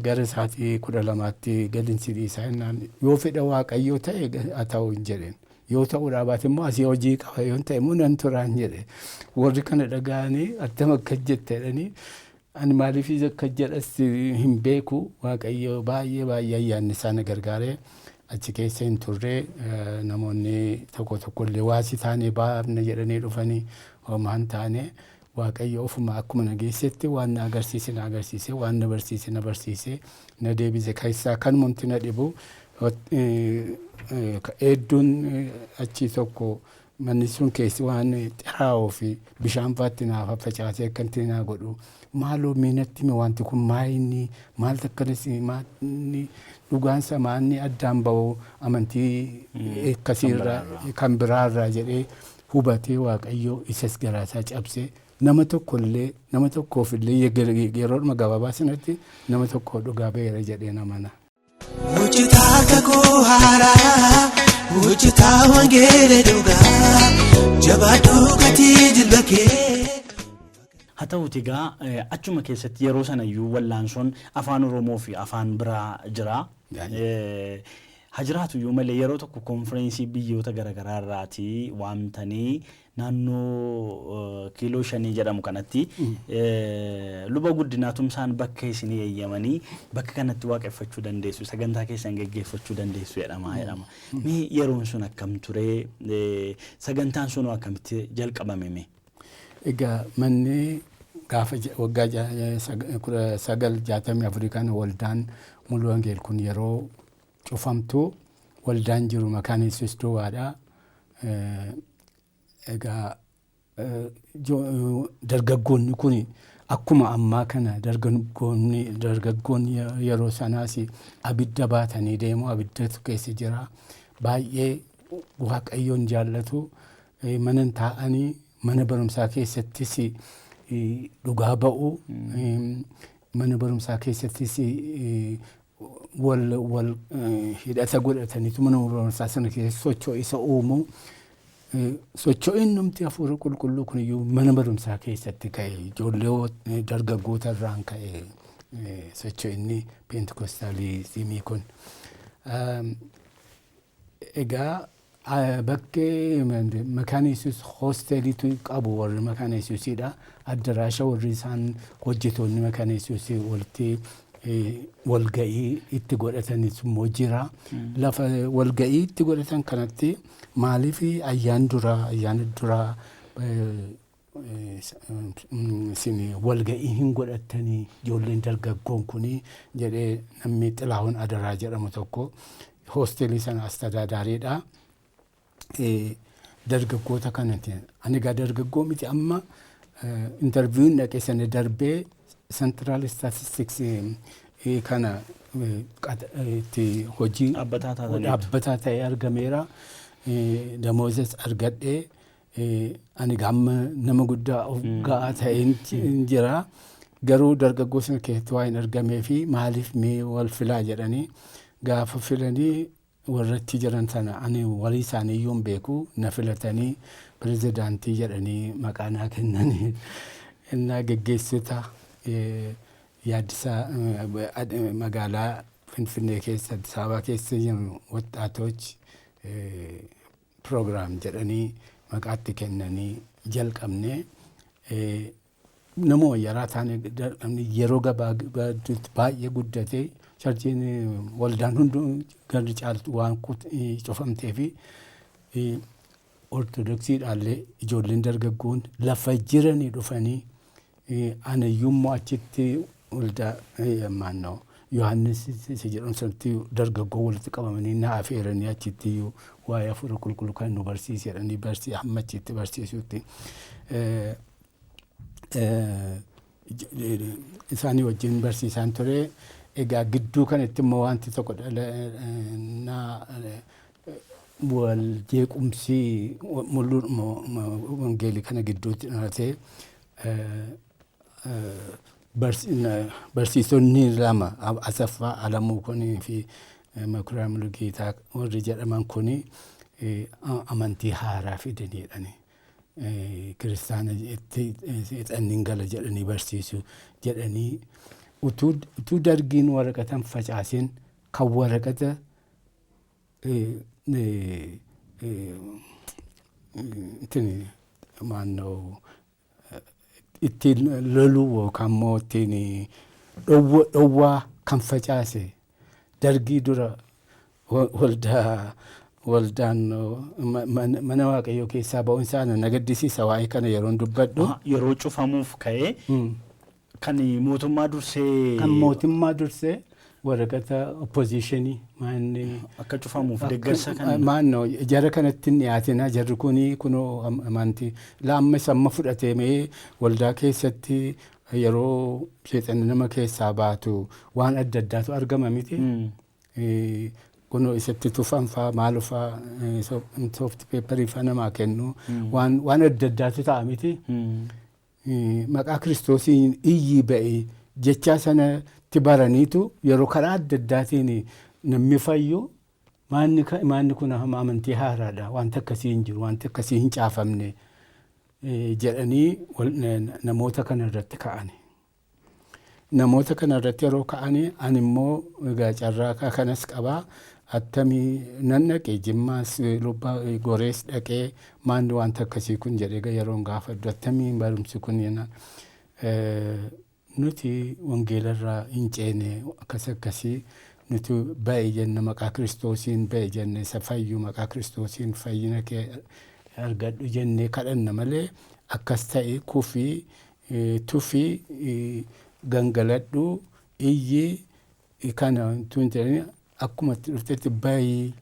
[SPEAKER 3] gara sa'aatii 12tti gadinsi dhiisaa jennaan, yoo fedha Waaqayyoo ta'e haa ta'u hin jedheen. Yoo ta'uudhaa baate immoo asii hojii qaba, yoo ta'e immoo nan turaan jedhe. Warri kana dhaga'anii attam akkas jette jedhanii, ani maaliif akka jedhas hin beeku. Waaqayyo baay'ee baay'ee ayyaanni isaa na gargaaree achi keessa hin turre. Namoonni tokko tokko illee waasii taanee baafna jedhanii dhufanii, homaa hin taane. Waaqayyo ofuma akkuma na geessetti waan na agarsiise na agarsiise, waan na barsiise na barsiise, na deebise. Keessaa kanumti na dhibu Eedduun achii tokko manni sun keessi waan xiraa'oo fi bishaan faatti naa faffacaasee akkanatti naa godhu, maaloo miinatti hime, wanti kun maayinni maal akkanas maanni dhugaansa maanni addaan ba'u amantii akkasiirraa kan biraarraa jedhee hubatee, Waaqayyo isas garaasaa cabsee nama tokkollee, nama tokkoof illee yeroodhuma gabaabaa sanatti nama tokko dhugaa ba'eera jedhee namana.
[SPEAKER 1] Hojjetaa kakuu haaraa, hojjetaa wangeela dhugaa, jabaadhuu gatii jilba kee.
[SPEAKER 2] Haa ta'uuti egaa, achuma keessatti yeroo sana iyyuu wallaansoon afaan Oromoo fi afaan biraa jira. Haa jiraatu iyyuu malee, yeroo tokko konfireensii biyyoota garaagaraa irraatii waamtanii naannoo kiiloo 5 jedhamu kanatti luba Guddinaa Tumsaan bakka isinii eeyyamanii bakka kanatti waaqeffachuu dandeessu, sagantaa keessan geggeeffachuu dandeessu jedhama. Mee yeroon sun akkam ture? Sagantaan sunoo akkamitti jalqabame mee?
[SPEAKER 3] Egaa manni gaafa waggaa 1964 kana waldaan Muluu Wangeel kun yeroo cufamtu waldaan jiru Makaana Yesuus duwwaadha. Egaa dargaggoonni kun akkuma ammaa kana dargaggoonni yeroo sanaas abidda baatanii deemu, abiddatu keessa jira. Baay'ee Waaqayyoon jaallatu, mana taa'anii mana barumsaa keessattis dhugaa ba'u, mana barumsaa keessattis wal hidhata godhataniitu mana barumsaa sana keessa socho'isa uumu. Socho'iin numti hafuura qulqulluu kun iyyuu mana barumsaa keessatti ka'e, ijoollee dargaggoota irraan ka'e socho'inni Pentecostalism kun. Egaa bakkee Makaana Yesuus hoosteliitu qabu warri Makaana Yesuusiidha. Addaraasha warri isaan hojjetoonni Makaana Yesuusii walitti walga'ii itti godhatanis immoo jira. Lafa walga'ii itti godhatan kanatti maaliif ayyaana duraa isin walga'ii hin godhattanii ijoolleen dargaggoon kuni jedhee namni Xilaahun Adaraa jedhamu tokko hoostelii sana astadaadaariidha. Dargaggoota kanatti ani egaa dargaggoo miti, amma interviewn dhaqe sana darbee Central Statistics kana itti hojii
[SPEAKER 2] Dhaabbataa taataniitu.
[SPEAKER 3] Dhaabbataa ta'ee argameera. Damoozas argadhee ani gamma nama guddaa of ga'aa ta'een jira. Garuu dargaggoo sana keessatti waa hin argamee fi maaliif mee wal filaa jedhanii gaafa filanii warratti jiran sana ani walii isaanii iyyuu hin beeku, na filatanii pirezidaantii jedhanii maqaa naa kennanii innaa geggeessota yaaddisaa magaalaa Finfinnee keessa, Addis Ababaa keessa jiru ወጣቶች ፕሮግራም jedhanii maqaatti kennanii jalqabne. Nama yaraa taane yeroo gabaabduutti baay'ee guddatee, churchiin waldaan hunduu garri caaltu waan cufamtee fi ortodoksiidhaallee ijoolleen dargaggoon lafa jiranii dhufanii, anayyuummoo achitti waldaa maannoo Yohaannis isa jedhamu sanatti dargaggoo walitti qabamanii na afeeranii achitti iyyuu waa'ee hafuura qulqulluu kan nu barsiise jedhanii hamma achitti barsiisutti. Isaanii wajjin barsiisaan ture. Egaa gidduu kanatti immoo wanti tokko na wal jeequmsi mul'uun wangeelii kana gidduutti dhalatee, barsiisonni lama, Asaffaa Alamuu kunii fi Makuriyaa Mulugeetaa warri jedhaman kuni, amantii haaraa fidaniidhani. Kiristaana itti seexanni gala jedhanii barsiisu jedhanii utuu dargiin waraqatan facaasin kan waraqata ittiin maannoo ittiin loluu yookaan immoo ittiin dhowwaa kan facaase dargii dura waldaan mana Waaqayyoo keessaa ba'uun isaa na gaddisiisa waa'ee kana yeroon dubbadhu.
[SPEAKER 2] Yeroo cufamuuf ka'ee kan mootummaa dursee.
[SPEAKER 3] Kan mootummaa dursee. Waraqata opposition ii maanni
[SPEAKER 2] Akka cufamuuf deeggarsa kan.
[SPEAKER 3] Maannoo jara kanatti hin dhiyaatina, jarri kuni kunoo amantii laamma amma fudhatee mee waldaa keessatti yeroo seexanni nama keessaa baatu waan adda addaatu argama miti. Kunoo isatti tufan faa, maal faa, soft paper ii faa namaa kennu, waan adda addaatu ta'a miti. Maqaa Kiristoosiin iyyii ba'e jechaa sanatti baraniitu yeroo karaa adda addaatiin namni fayyu, maanni kun amantii haaraadha, wanta akkasii hin jiru, wanta akkasii hin caafamne jedhanii namoota kana irratti ka'ani. Namoota kana irratti yeroo ka'anii, ani immoo egaa carraa kanas qabaa, attamii nan dhaqe. Jimmaas, Lubbaa Gorees dhaqee, maanni wanta akkasii kun jedhee yeroon gaafadhu, attamiin barumsi kun jennaan, nuti wangeelarraa hin ceene, akkas akkasii, nuti ba'e jenna, maqaa Kiristoosiin ba'e jenne, isa fayyu maqaa Kiristoosiin fayyina kee argadhu jennee kadhanna malee akkas ta'e, kufii, tufii, gangaladhu, iyyi kana tun jedhanii, akkuma itti dhuftetti bayii,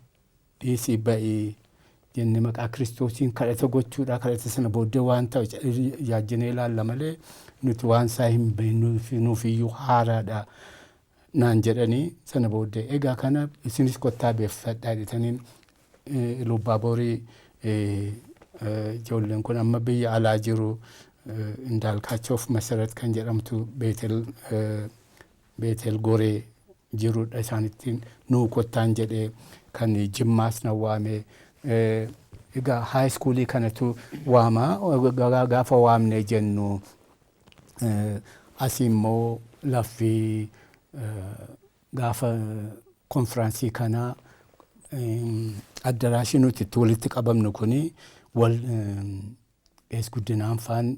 [SPEAKER 3] dhiisii ba'ii jenne, maqaa Kiristoosiin kadhata gochuudha. Kadhata sana booddee waan ta'u yaajjinee ilaalla malee nuti waan isaa hin beeknu, nuufiyyuu haaraadha naan jedhanii. Sana booddee egaa kana isinis kottaa beeffadhaa jedhanii, Lubbaa Boorii ijoolleen kun amma biyya alaa jiru, Indaalkaachoof Masarat kan jedhamtu Beetel Goree jirudha, isaanittiin nuu kottaan jedhee, kan Jimmaas na waame. Egaa high school ii kanatu waamaa. Gaafa waamne jennu, asii immoo laffi gaafa konfiraansii kanaa addaraashii nuti itti walitti qabamnu kuni wal Qees Guddinaan faan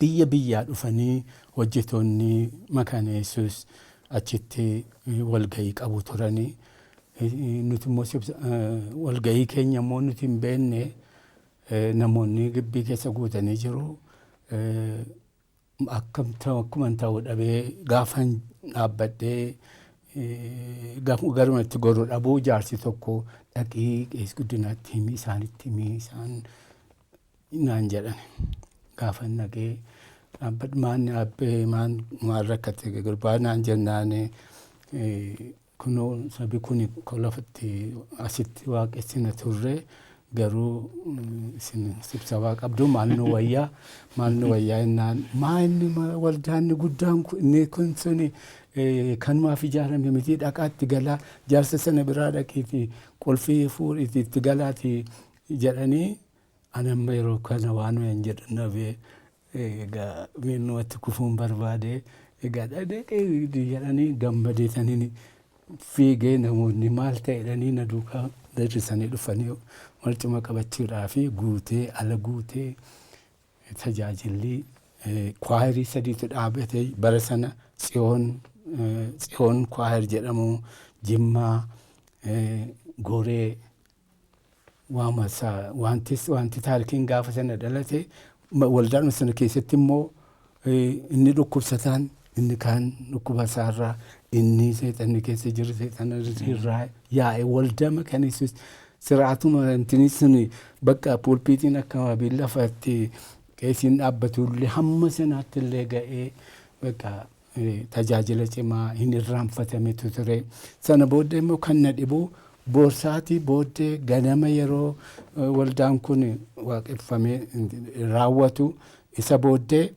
[SPEAKER 3] biyya biyyaa dhufanii, hojjetoonni Makaana Yesuus achitti walgahii qabu turanii. Nuti immoo walgahii keenya immoo nuti hin beekne, namoonni gibbii keessa guutanii jiru. Akkam akkuma ta'u dhabee, gaafan dhaabbadhee garuma itti goru dhabuu, jaarsi tokko dhaqii Qees Guddinaatti himi, isaanitti himi isaan naan jedhan. Gaafan dhaqee dhaabbadhu, maan dhaabbee, maan maal rakkate gurbaa naan jennaan, kunoo sabi kun lafatti asitti waaqessina turre, garuu isin sibsabaa qabdu, maal nu wayyaa, maal nu wayyaa jennaan, maa inni waldaanni guddaan inni kun suni kanumaaf ijaarame miti, dhaqaatti galaa, jaarsa sana biraa dhaqiiti qulfii fuudhiiti itti galaati jedhanii. Ani amma yeroo kana waan hin jedhan dhabee, egaa miilnumatti kufuun barbaade. Egaa dhaqee jedhanii, gammadeetanii fiigee, namoonni maal ta'e jedhanii na duukaa dirrisanii dhufanii marcuma qabachuudhaa fi guutee ala guutee, tajaajilli choir ii sadiitu dhaabate bara sana: Tsiyoon choir jedhamu, Jimmaa, Goree. Waamasa wanti wanti taarikiin gaafa sana dhalate, waldaadhuma sana keessatti immoo inni dhukkubsataan inni kaan dhukkuba isaarraa, inni seexanni keessa jiru seexana irraa yaa'e. Waldaa Makaana Yesuus siraatuma intini sun bakka pulpit iin akka lafatti qeesiin dhaabbatullee hamma sanaatti illee ga'ee, bakka tajaajila cimaa hin irraanfatametu ture. Sana booddee immoo kan na dhibu, boorsaatii booddee ganama yeroo waldaan kun waaqeffamee raawwatu, isa booddee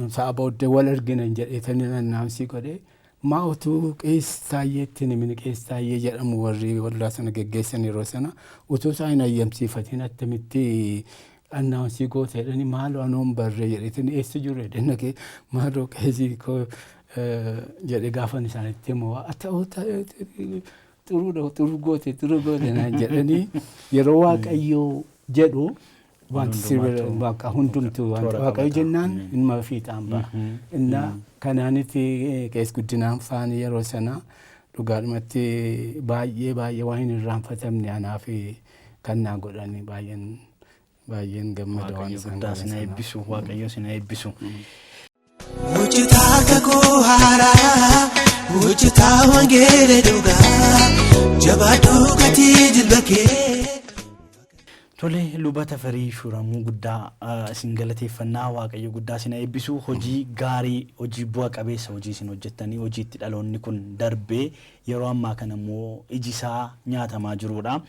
[SPEAKER 3] sa'a booddee wal argina jedheetanii announce godhee, maa utuu Qees Taayyeetti himin, Qees Taayyee jedhamu warri waldaa sana geggeessan yeroo sana, utuu isaa hin ayyamsiifatin attamitti announce goota jedhanii, maaloo anoon barree jedheetin, eessa jiru jedhee naqee, maaloo qeesii koo jedhe. Gaafan isaanitti himu, ta'uu xuruudha, xuruu goote, xuruu goote naan jedhanii. Yeroo Waaqayyoo jedhu wanti sirba waaqa hundumtu wanti Waaqayyo jennaan ilma fiixaan ba'a. Innaa kanaanitti Qees Guddinaan faani yeroo sana dhugaadhumatti baay'ee baay'ee waan hin irraanfatamne anaaf kan naa godhani, baay'een baay'een gammada waan
[SPEAKER 2] Waaqayyo
[SPEAKER 3] isaan
[SPEAKER 2] guddaa
[SPEAKER 3] godhan
[SPEAKER 2] sina
[SPEAKER 3] sanaaf.
[SPEAKER 2] eebbisu. Waaqayyo sina eebbisu.
[SPEAKER 1] Hojjetaa kakuu haaraa, hojjetaa wangeela dhugaa, jabaadhuu gatii jilba kee.
[SPEAKER 2] Tole, Luba Tafarii Shuuramuu, guddaa isin galateeffannaa. Waaqayyo guddaa isin eebbisu. Hojii gaarii, hojii bu'a qabeessa, hojii isin hojjettanii, hojii itti dhaloonni kun darbee yeroo ammaa kana immoo iji isaa nyaatamaa jirudha.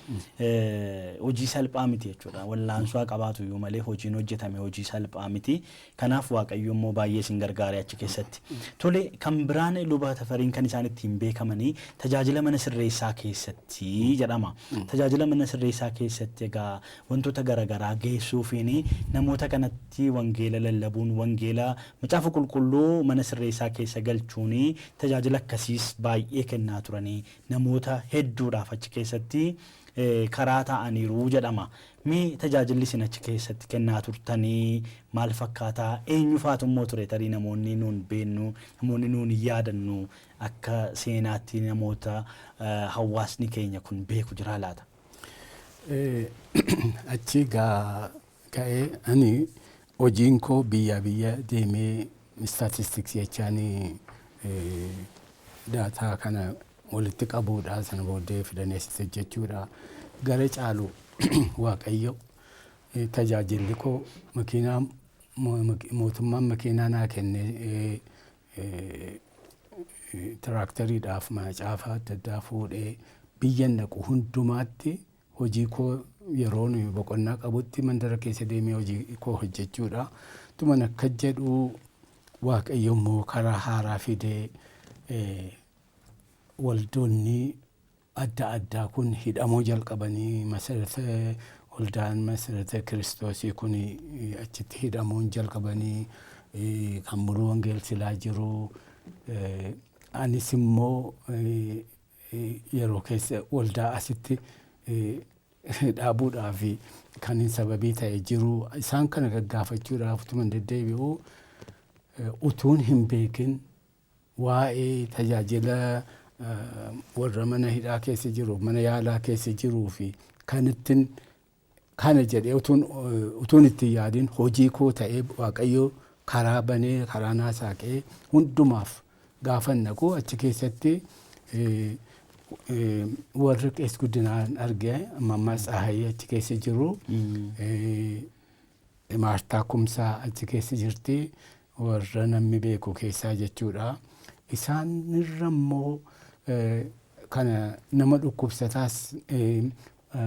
[SPEAKER 2] Hojii salphaa miti jechuudha. Wallaansoo qabaatu iyyuu malee hojiin hojjetame hojii salphaa miti. Kanaaf Waaqayyo immoo baay'ee isin gargaare achi keessatti. Tole, kan biraan Luba Tafariin kan isaan ittiin beekamanii tajaajila mana sirreessaa keessatti jedhama. Tajaajila mana sirreessaa keessatti egaa wantoota garaagaraa geessuufiin, namoota kanatti wangeela lallabuun, wangeela Macaafa Qulqulluu mana sirreessaa keessa galchuun, tajaajila akkasiis baay'ee kennaa turanii namoota hedduudhaaf achi keessatti karaa ta'aniiru jedhama. Mee tajaajilli isin achi keessatti kennaa turtanii maal fakkaataa? Eenyu faatu immoo ture? Tarii namoonni nuun beennu, namoonni nuun yaadannu, akka seenaatti namoota hawaasni keenya kun beeku jira laata?
[SPEAKER 3] Achi gaa ka'ee ani hojiin koo biyyaa biyya deemee statistics jechaan data kana walitti qabuudha, sana booddee fidanii asitti hojjechuudha. Gara caalu Waaqayyo tajaajilli koo makiinaa, mootummaan makiinaa naa kenne, tiraakteriidhaaf macaafa adda addaa fuudhee biyya naqu hundumaatti hojii koo yeroon boqonnaa qabutti mandara keessa deemee hojii koo hojjechuudha. Tuman akka jedhu Waaqayyo immoo karaa haaraa fidee waldoonni adda addaa kun hidhamuu jalqabanii, masarata waldaan Masarata Kiristoosii kun achitti hidhamuun jalqabanii, kan Muluu Wangeel silaa jiru. Anis immoo yeroo keessa waldaa asitti dhaabuudhaaf kan hin sababii ta'e jiru, isaan kana gaggaafachuudhaaf utuman deddeebi'u, utuun hin beekin waa'ee tajaajila warra mana hidhaa keessa jiru, mana yaalaa keessa jiruu fi kan ittiin kana jedhee utuun ittiin yaadin hojii koo ta'ee, Waaqayyo karaa banee, karaa naa saaqee hundumaaf gaafa naqu achi keessatti warri Qees Guddinaan arge. Amma Tsahayii achi keessa jiru. Maartaa Kumsaa achi keessa jirti. Warra namni beeku keessaa jechuudha. Isaanirra immoo kana nama dhukkubsataas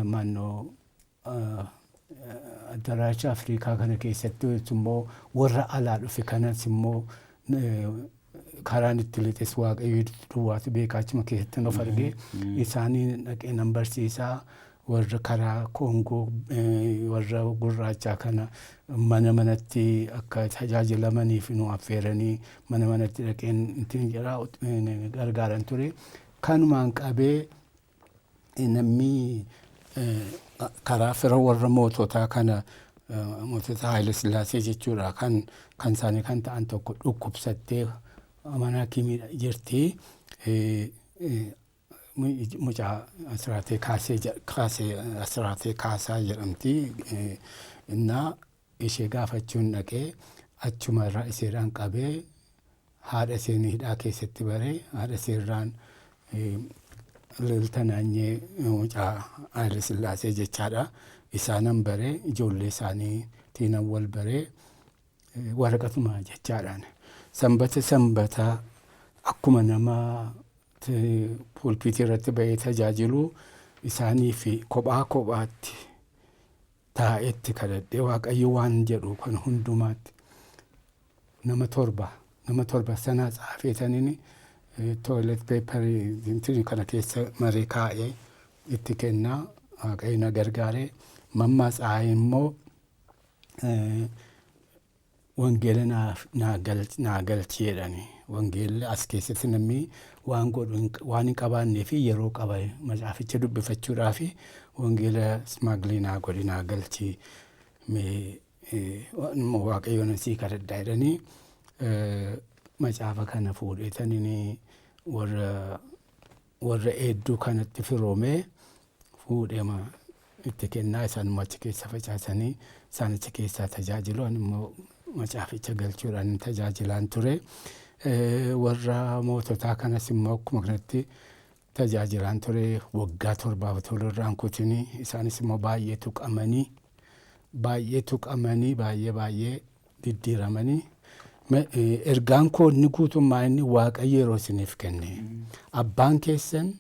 [SPEAKER 3] mannoo Addaraasha Afrikaa kana keessatti immoo warra alaa dhufe kanas immoo karaan itti lixes Waaqayyo duwwaatu beekaa. Achuma keessatti of argee isaanii dhaqee nan barsiisaa. Warra karaa Koongoo, warra gurraachaa kana mana manatti akka tajaajilamaniif nu affeeranii mana manatti dhaqeen ittiin jira gargaaran ture. Kanumaan qabee namni karaa fira warra moototaa kana, mootota Haayile Sillaasee jechuudha, kan isaanii kan ta'an tokko dhukkubsattee mana hakimii jirti. Mucaa Asiraatee Kaasee, Kaasee Asiraatee Kaasaa jedhamti. Innaa ishee gaafachuun dhaqee achuma irraa isheedhaan qabee haadha isheen hidhaa keessatti baree, haadha isheerraan Liltanaanyee mucaa Haayile Sillaasee jechaadha. Isaanan baree, ijoollee isaanii tiinan wal baree waraqatuma jechaadhaan. Sanbata sanbata akkuma nama pulpiitii irratti ba'ee tajaajilu isaanii fi kophaa kophaatti taa'etti kadhadhee Waaqayyo waan jedhu kan hundumaatti nama 7 sanaa tsaafeetaniin toilet paper kana keessa maree kaa'ee itti kennaa. Waaqayyo na gargaaree mammaa tsaa'ee immoo wangeela naa galchi jedhani. Wangeelli as keessatti namni waan godhu waan hin qabaannee fi yeroo qaba macaaficha dubbifachuudhaa fi wangeela smuggle naa godhi, naa galchi mee, Waaqayyoon sii kadhadhaa jedhanii macaafa kana fuudheetaniin warra hedduu kanatti firoomee fuudheema itti kennaa. Isaan immoo achi keessa facaasanii isaan achi keessaa tajaajilu. Ani immoo Macaaficha galchuudhaan tajaajilaan ture. Warra moototaa kanas immoo akkuma kanatti tajaajilaan ture waggaa 7 tolurraan kutinii isaanis immoo baay'ee tuqamanii baay'ee tuqamanii baay'ee baay'ee diddiiramanii. Ergaan koo inni guutummaa inni Waaqayyo yeroo isiniif kenne abbaan keessan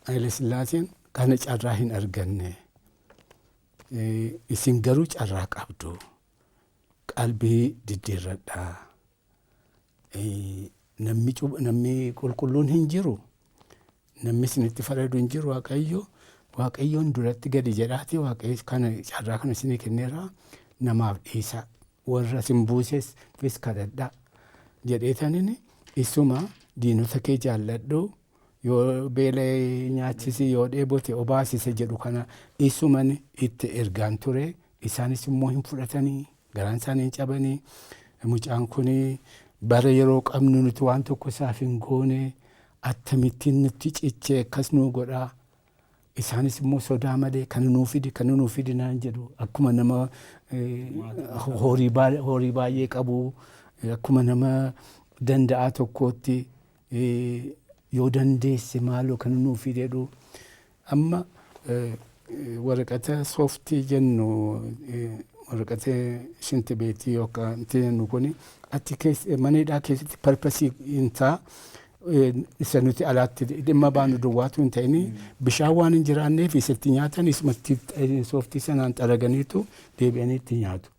[SPEAKER 3] Haile Sillaaseen kana carraa hin arganne, isin garuu carraa qabdu, qalbii diddiirradhaa. Namni qulqulluun hin jiru, namni isinitti faradu hin jiru. Waaqayyo Waaqayyoon duratti gadi jedhaati, Waaqayyo kana carraa kana isinii kenneera, namaaf dhiisaa, warra isin buuses fis kadhadhaa jedheetanin isuma diinota kee jaalladhu, yoo beela'e nyaachisi, yoo dheebote obaasise jedhu kana isuman itti ergaan ture. Isaanis immoo hin fudhatanii, garaan isaanii hin cabanii. Mucaan kun bara yeroo qabnu nuti waan tokko isaaf hin goone, akkamittiin nutti cichee akkas nuu godhaa? Isaanis immoo sodaa malee kana nuu fidi, kana nuu fidi naan jedhu. Akkuma nama horii baay'ee qabu, akkuma nama danda'aa tokkootti, yoo dandeesse maaloo kana nuu fidi jedhu. Amma waraqata sooftii jennu, waraqata shinti beetii yookaan jennu kuni achi keessa mana hidhaa keessatti purpose hin ta'a. Isa nuti alaatti dhimma baanu duwwaatu hin ta'in, bishaan waan hin jiraanneef isatti nyaatan isumatti sooftii sanaan xaraganiitu deebi'anii itti nyaatu.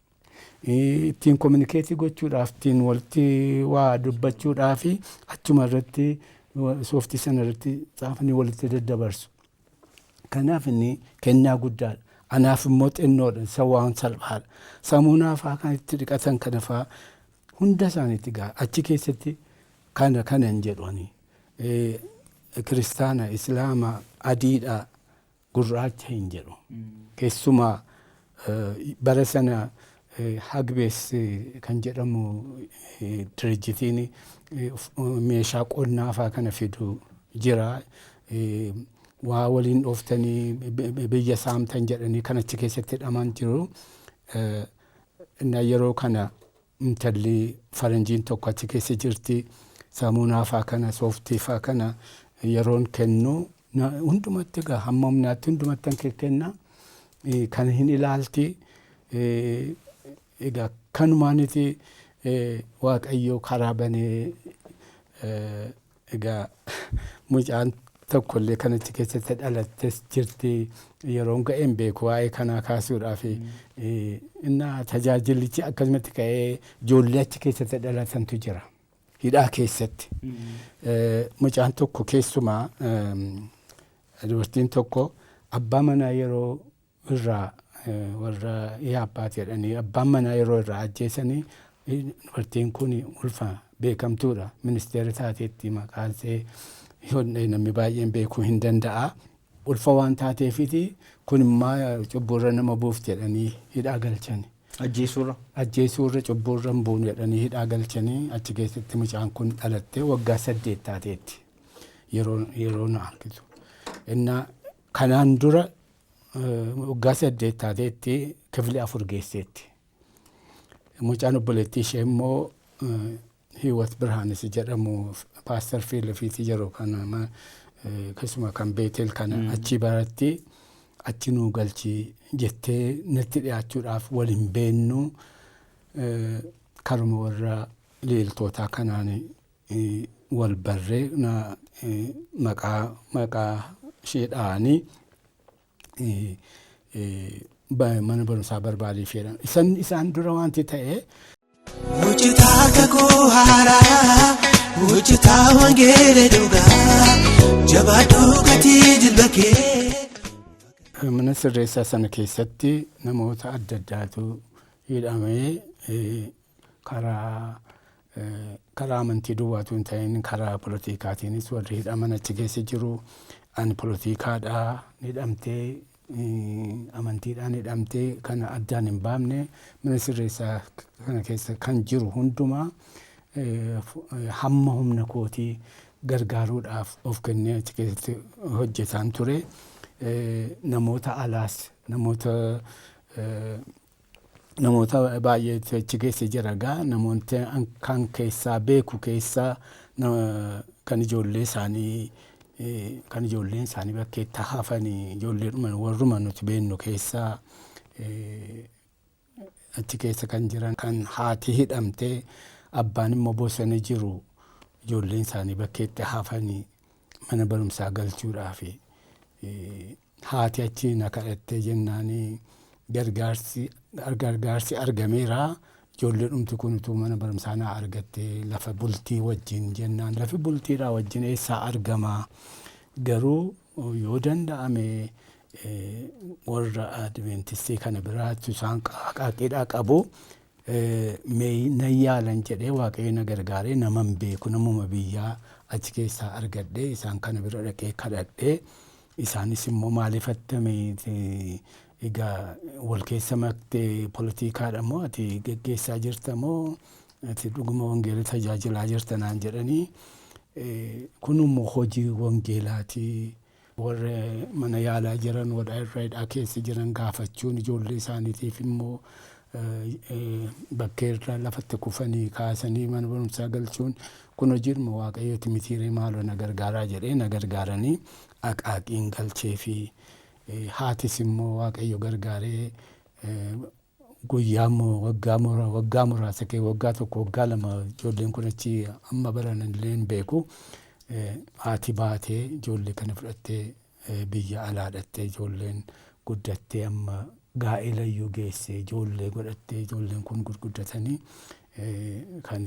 [SPEAKER 3] Ittiin communicate gochuudhaaf, ittiin walitti waa dubbachuudhaaf achuma irratti sooftii sana irratti xaafanii walitti daddabarsu. Kanaaf inni kennaa guddaadha. Anaaf immoo xinnoodha. Isa waan salphaadha. Samuunaa fa'aa kan itti dhiqatan kana fa'aa hunda isaaniitti ga'a. Achi keessatti kana kana hin jedhu ani. Kiristaana, Islaama, adiidha, gurraacha hin jedhu. Keessumaa bara sana Hagbees kan jedhamu dirjitiin meeshaa qonnaa fa'aa kana fidu jira. Waa waliin dhooftanii biyya saamtan jedhanii kan achi keessatti hidhaman jiru. Yeroo kana intalli faranjiin tokko achi keessa jirti. Saamunaa fa'aa kana, sooftii fa'aa kana yeroon kennu hundumatti egaa hamma humnaatti hundumatti kenna. Kan hin ilaalti. Egaa kanumaaniti Waaqayyo karaa banee. Egaa mucaan tokkollee kan achi keessatti dhalattes jirti. Yeroon ga'een beeku waa'ee kanaa kaasuudhaaf. Innaa tajaajilichi akkasumatti ka'ee ijoollee achi keessatti dhalatantu jira. Hidhaa keessatti. Mucaan tokko, keessumaa dubartiin tokko, abbaa manaa yeroo irraa warra yaabbaati jedhanii abbaan manaa yeroo irraa ajjeesanii, dubartiin kun ulfa beekamtuudha. Ministeera taateetti, maqaan ishee namni baay'een beekuu hin danda'a. Ulfa waan taateefiti kun immoo cubbuurra nama buuf jedhanii hidhaa galchani.
[SPEAKER 2] Ajjeesuurra.
[SPEAKER 3] Ajjeesuurra cubbuurra hin buunu jedhanii hidhaa galchanii. Achi keessatti mucaan kun dhalattee waggaa 8 taateetti yeroo na argitu. Innaa kanaan dura waggaa 8 taateetti kifli 4 geesseetti. Mucaan obboleettii ishee immoo Hiwat Birhaanis jedhamu, paastar Fiilifiitii yeroo kana keessumaa kan Beetel kana achi baratti achi nuu galchi jettee natti dhiyaachuudhaaf wal hin beennu, karuma warra leeltootaa kanaan wal barree maqaa ishee dha'anii mana barumsaa barbaadiif jedhan. Isaan dura wanti ta'e.
[SPEAKER 1] Hojjetaa kakuu haaraa, hojjetaa wangeela dhugaa, jabaadhuu gatii jilba kee.
[SPEAKER 3] Mana sirreessaa sana keessatti namoota adda addaatu hidhamee, karaa amantii duwwaatu hin ta'in karaa polotiikaatiinis warri hidhaman achi keessa jiru. Ani polotiikaadhaa hidhamtee, amantiidhaan hidhamtee kana addaan hin baafne. Mana sirreessaa kana keessa kan jiru hundumaa hamma humna kootii gargaaruudhaaf of kennee achi keessatti hojjetaan ture. Namoota alaas namoota Namoota baay'eetu achi keessa jira gaa, namoota kan keessaa beeku keessaa kan ijoollee isaanii, kan ijoolleen isaanii bakkeetti hafanii, ijoolleedhuma warruma nuti beennu keessaa achi keessa kan jiran, kan haati hidhamtee abbaan immoo bosona jiru, ijoolleen isaanii bakkeetti hafanii mana barumsaa galchuudhaafi haati achi na kadhattee jennaanii gargaarsi argameera. Ijoollee dhumti kun utuu mana barumsaa naa argattee lafa bultii wajjin jennaan, lafi bultiidhaa wajjin eessaa argama? Garuu yoo danda'ame warra Adventistii kana biraatti isaan qaaqiidhaa qabu, mee nan yaalan jedhee, Waaqayyo na gargaaree naman beeku, namuma biyyaa achi keessaa argadhee, isaan kana bira dhaqee kadhadhee, isaanis immoo maaliif attame egaa wal keessa maktee, poolitiikaadha moo ati geggeessaa jirta moo ati dhuguma wangeela tajaajilaa jirta naan jedhanii, kun immoo hojii wangeelaati. Warra mana yaalaa jiran, warra irra hidhaa keessa jiran gaafachuun, ijoollee isaaniitiif immoo bakkee irra lafatti kufanii kaasanii mana barumsaa galchuun kun hojiidhuma Waaqayyooti mitiiree, maaloo na gargaaraa jedhee, na gargaaranii Aqaaqiin galchee fi haatis immoo Waaqayyo gargaaree guyyaa immoo waggaa muraasa kee, waggaa 1, waggaa 2 ijoolleen kun achi amma baran illee hin beeku. Haati baatee ijoollee kana fudhattee biyya alaa dhattee, ijoolleen guddattee amma gaa'ela iyyuu geessee, ijoollee godhattee, ijoolleen kun gurguddatanii kan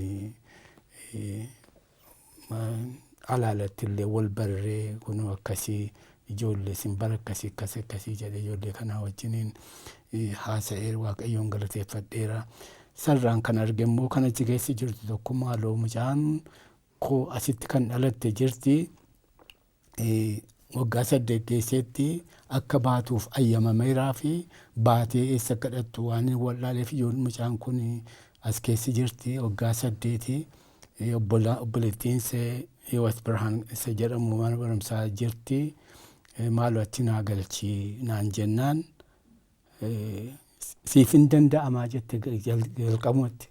[SPEAKER 3] alaalatti illee wal barree, kun akkasii ijoollee isin bara akkasii akkas akkasii jedhee ijoollee kanaa wajjiniin haasa'ee Waaqayyoon galateeffadheera. Sarraan kan arge immoo kan achi keessa jirtu tokko, maaloo mucaan koo asitti kan dhalatte jirti, waggaa 8 geesseetti, akka baatuuf ayyamameeraa fi baatee eessa akka dhattu waan hin wallaaleef mucaan kun as keessa jirti waggaa 8. Obboleettiin ishee Hiwat Birhaan isa jedhamu mana barumsaa jirti, maaloo achi naa galchi naan jennaan, siif hin danda'amaa jette, jalqabumatti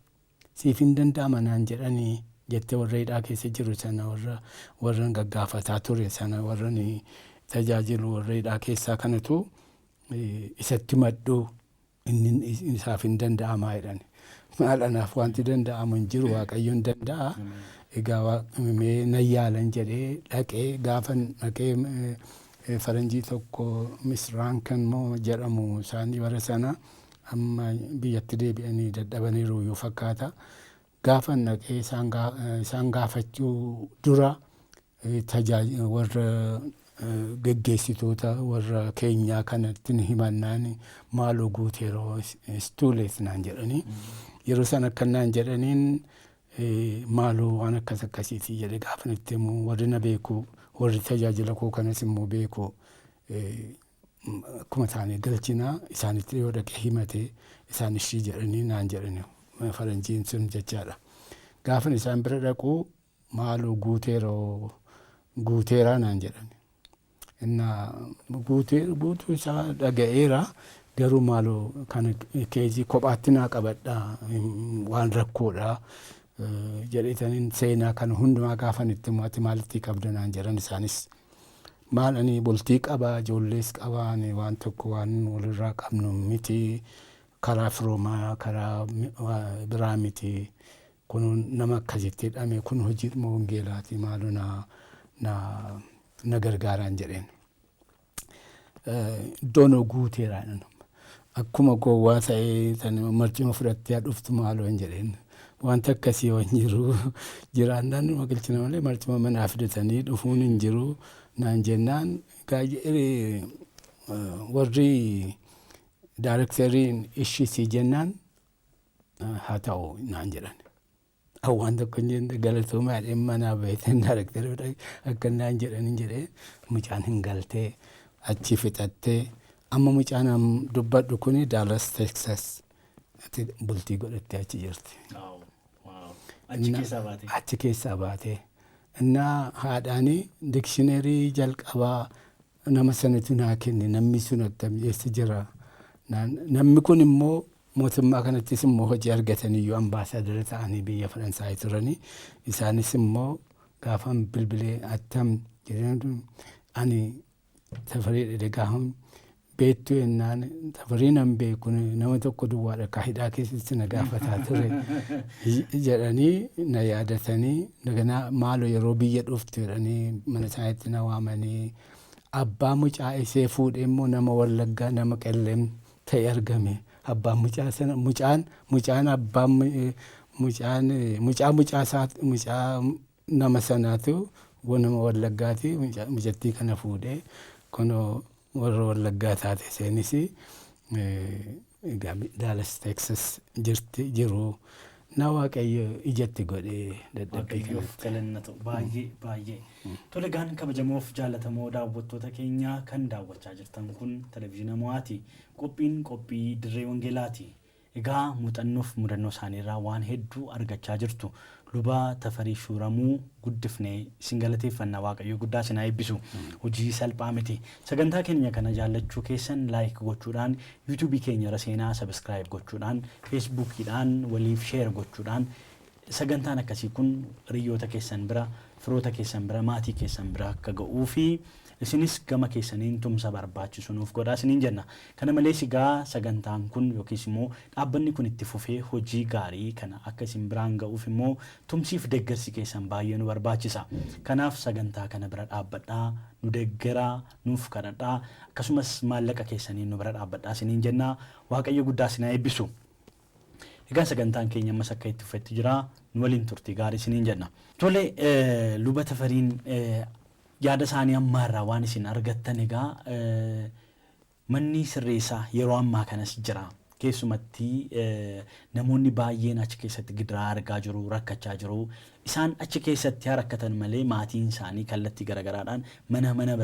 [SPEAKER 3] siif hin danda'ama naan jedhanii jette, warra hidhaa keessa jiru sana, warra gaggaafataa ture sana, warra tajaajilu, warra hidhaa keessaa kanatu isatti maddu, inni isaaf hin danda'amaa jedhan. Maal, anaaf wanti danda'amu hin jiru, Waaqayyoon danda'a. Egaa mee nan yaalan jedhee dhaqee, gaafa dhaqee faranjii tokko, Miss Rankan moo jedhamu isaanii, bara sana amma biyyatti deebi'anii dadhabaniiru iyyuu fakkaata. Gaafa dhaqee isaan gaafachuu dura warra geggeessitoota warra keenyaa kanatti himannaan, maaloo guuteeroo, it's too late naan jedhanii. Yeroo sana akka naan jedhaniin, maaloo waan akkas akkasiiti jedhe gaafa itti immoo warri na beeku, warri tajaajila koo kanas immoo beeku, akkuma isaanii galchinaa isaanitti yoo dhaqee himate isaan ishii jedhanii naan jedhani, faranjiin sun jechaadha. Gaafan isaan bira dhaqu, maaloo guuteeroo, guuteeraa naan jedhan. Innaa guutuu isaa dhaga'eera, garuu maaloo kana case kophaatti naa qabadhaa, waan rakkoodha jedhetaniin seenaa kana hundumaa gaafan itti immoo, ati maalitti qabda naan jedhan isaanis. Maal, ani bultii qaba, ijoollees qaba, ani waan tokko waan walirraa qabnu miti, karaa firoomaa karaa biraa miti, kun nama akkasitti hidhame, kun hojiidhuma wangeelaati, maaloo na gargaaraan jedheen. Iddoon guuteera, akkuma gowwaa ta'ee marcuma fudhattee dhuftu maaloo hin jedheen. Wanta akkasii waan jiru jiraannaan numa galchina malee marcuma manaa fidatanii dhufuun hin jiru naan jennaan, warri daarektariin ishii jennaan haa ta'u naan jedhan. Waan tokko hin jenne, galatoomaa jedheen manaa baheetan daarektarii akka naan jedhan hin jedhee, mucaan hin galtee achi fixattee, amma mucaan dubbadhu kuni Dallas, Texas bultii godhattee achi jirti.
[SPEAKER 2] Achi keessaa baatee.
[SPEAKER 3] Achi keessaa baatee. Innaa haadhaanii dictionary jalqabaa nama sanatu naa kenne, namni sun attam eessa jira? Namni kun immoo Mootummaa kanattis immoo hojii argataniyyuu ambaasaadara ta'anii biyya Faransaay turanii. Isaanis immoo gaafan bilbilee attam jedhanii, ani Tafarii dhedhe gaafan beektu jennaan, Tafarii nan beeku, nama tokko duwwaadha ka hidhaa keessatti na gaafataa ture jedhanii na yaadatanii, daganaa maaloo yeroo biyya dhuftu jedhanii mana isaaniitti na waamanii, abbaa mucaa ishee fuudhee immoo nama Wallaggaa, nama Qellem ta'e argame. Abbaan mucaa sana, mucaan abbaan mucaan mucaa mucaa isaa, mucaa nama sanaatu nama Wallaggaati. Mucattii kana fuudhee kunoo warra Wallaggaa taate. Isheenis egaa Dallas, Texas jirti jiru. Na Waaqayyo ijatti godhee dadhabbii
[SPEAKER 2] Waaqayyoof
[SPEAKER 3] kanatti.
[SPEAKER 2] Galanna ta'u baay'ee baay'ee. Tole gaan, kabajamoof jaallatamoo daawwattoota keenya, kan daawwachaa jirtan kun televezyiina Mo'aati. Qophiin qophii dirree wangeelaati. Egaa muuxannoof mudannoo isaaniirraa waan hedduu argachaa jirtu. Luba Tafarii Shuuramuu guddifnee isin galateeffanna. Waaqayyo guddaa isin haa eebbisu. Hojii salphaa miti. Sagantaa keenya kana jaallachuu keessan like gochuudhaan, yuutuubii keenya irra seenaa subscribe gochuudhaan, feesbuukiidhaan waliif share gochuudhaan, sagantaan akkasii kun hiriyoota keessan bira, firoota keessan bira, maatii keessan bira akka ga'uu fi isinis gama keessaniin tumsa barbaachisu nuuf godhaa isiniin jenna. Kana malees egaa sagantaan kun yookiis immoo dhaabbanni kun itti fufee hojii gaarii kana akka isin biraan ga'uuf immoo tumsiif deeggarsi keessan baay'ee nu barbaachisa. Kanaaf sagantaa kana bira dhaabbadhaa, nu deeggaraa, nuuf kadhadhaa, akkasumas maallaqa keessaniin nu bira dhaabbadhaa isiniin jenna. Waaqayyo guddaa isin haa eebbisu. Egaa sagantaan keenya ammas akka itti fufetti jira. Nu waliin turtii gaarii isiniin jenna. Tole, Luba Tafariin yaada isaanii ammaarraa waan isin argattan, egaa manni sirreessaa yeroo ammaa kanas jira. Keessumatti namoonni baay'een achi keessatti gidiraa argaa jiru, rakkachaa jiru. Isaan achi keessatti haa rakkatan malee maatiin isaanii kallattii garaagaraadhaan mana mana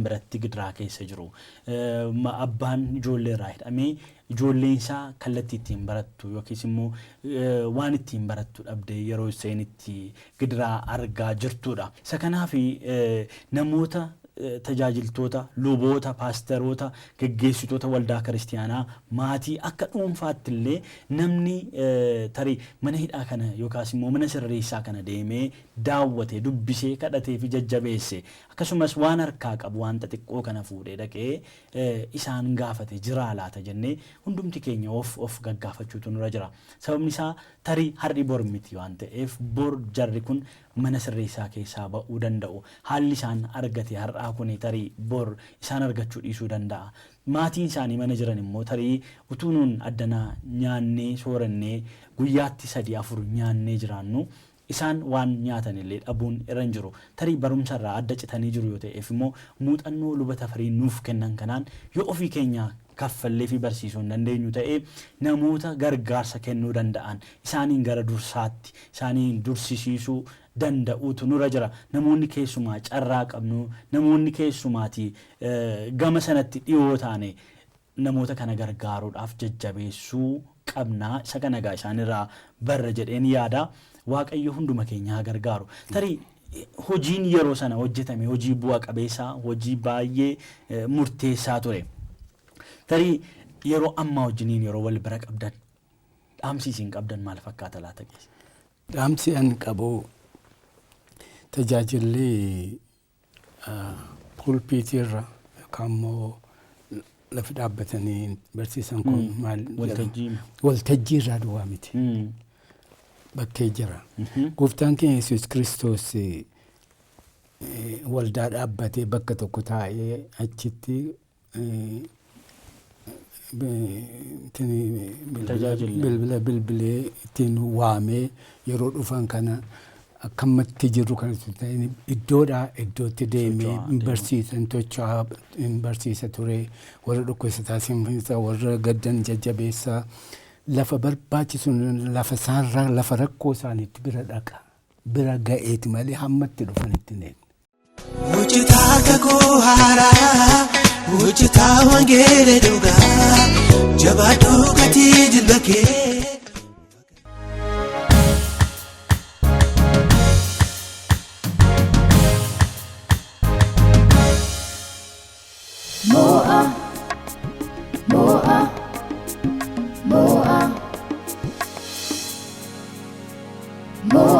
[SPEAKER 2] biratti gidiraa keessa jiru. Abbaan ijoollee irraa hidhamee ijoolleen isaa kallattii ittiin barattu yookiis immoo waan ittiin barattu dhabdee yeroo isheen itti gidiraa argaa jirtudha. Isa kanaaf namoota, tajaajiltoota, luboota, paasteroota, geggeessitoota waldaa kiristiyaanaa, maatii, akka dhuunfaatti illee namni tarii mana hidhaa kana yookaas immoo mana sirreessaa kana deemee daawwate, dubbisee, kadhatee fi jajjabeesse, akkasumas waan harkaa qabu waan xixiqqoo kana fuudhee dhaqee isaan gaafate jiraa laata jennee hundumti keenya of gaggaafachuutu nurra jira. Sababni isaa tarii har'i bor miti waan ta'eef, bor jarri kun mana sirreessaa keessaa ba'uu danda'u. Haalli isaan argate har'aa kun tarii bor isaan argachuu dhiisuu danda'a. Maatiin isaanii mana jiran immoo tarii utuu nuun addanaa nyaannee soorannee guyyaatti sadii afur nyaannee jiraannu, isaan waan nyaatan illee dhabuun irra hin jiru. Tarii barumsa irraa adda citanii jiru yoo ta'eef immoo, muuxannoo Luba Tafarii nuuf kennan kanaan yoo ofii keenya kaffallee fi barsiisuu hin dandeenyu ta'ee, namoota gargaarsa kennuu danda'an isaaniin gara dursaatti isaaniin dursisiisuu danda'uutu nurra jira. Namoonni keessumaa carraa qabnu, namoonni keessumaati gama sanatti dhiyoo taane, namoota kana gargaaruudhaaf jajjabeessuu qabnaa. Isa kana egaa isaanirraa barra jedheen yaada. Waaqayyo hunduma keenya haa gargaaru. Tarii hojiin yeroo sana hojjetame hojii bu'a qabeessaa, hojii baay'ee murteessaa ture. Tarii yeroo ammaa wajjiniin yeroo wal bira qabdan dhaamsi isin qabdan maal fakkaata laata keessa?
[SPEAKER 3] Dhaamsi an qabu, tajaajilli pulpiitiirra yookaan immoo lafa dhaabbatanii barsiisan kun maal jedhama?
[SPEAKER 2] Waltajjii.
[SPEAKER 3] Waltajjii irraa duwwaa miti. Bakkee jira. Gooftaan keenya Yesuus Kiristoos waldaa dhaabbatee bakka tokko taa'ee achitti
[SPEAKER 2] Tajaajille.
[SPEAKER 3] Bilbila bilbilee ittiin waamee yeroo dhufan kana akkamatti jirru kana ta'in iddoodhaa iddootti deemee
[SPEAKER 2] socho'aa
[SPEAKER 3] hin
[SPEAKER 2] deema.
[SPEAKER 3] Barsiisan tocho'aa hin barsiisa ture, warra dhukkubsataa simfiisa, warra gaddan jajjabeessaa, lafa barbaachisu, lafa isaanirraa, lafa rakkoo isaaniitti bira dhaqa, bira ga'eeti malee hammatti dhufanitti hin eegne.
[SPEAKER 1] Hojjetaa kakuu haaraa, hojjetaa wangeela dhugaa, jabaadhuu gatii jilba kee.
[SPEAKER 4] Mo'a, mo'a, mo'a. More.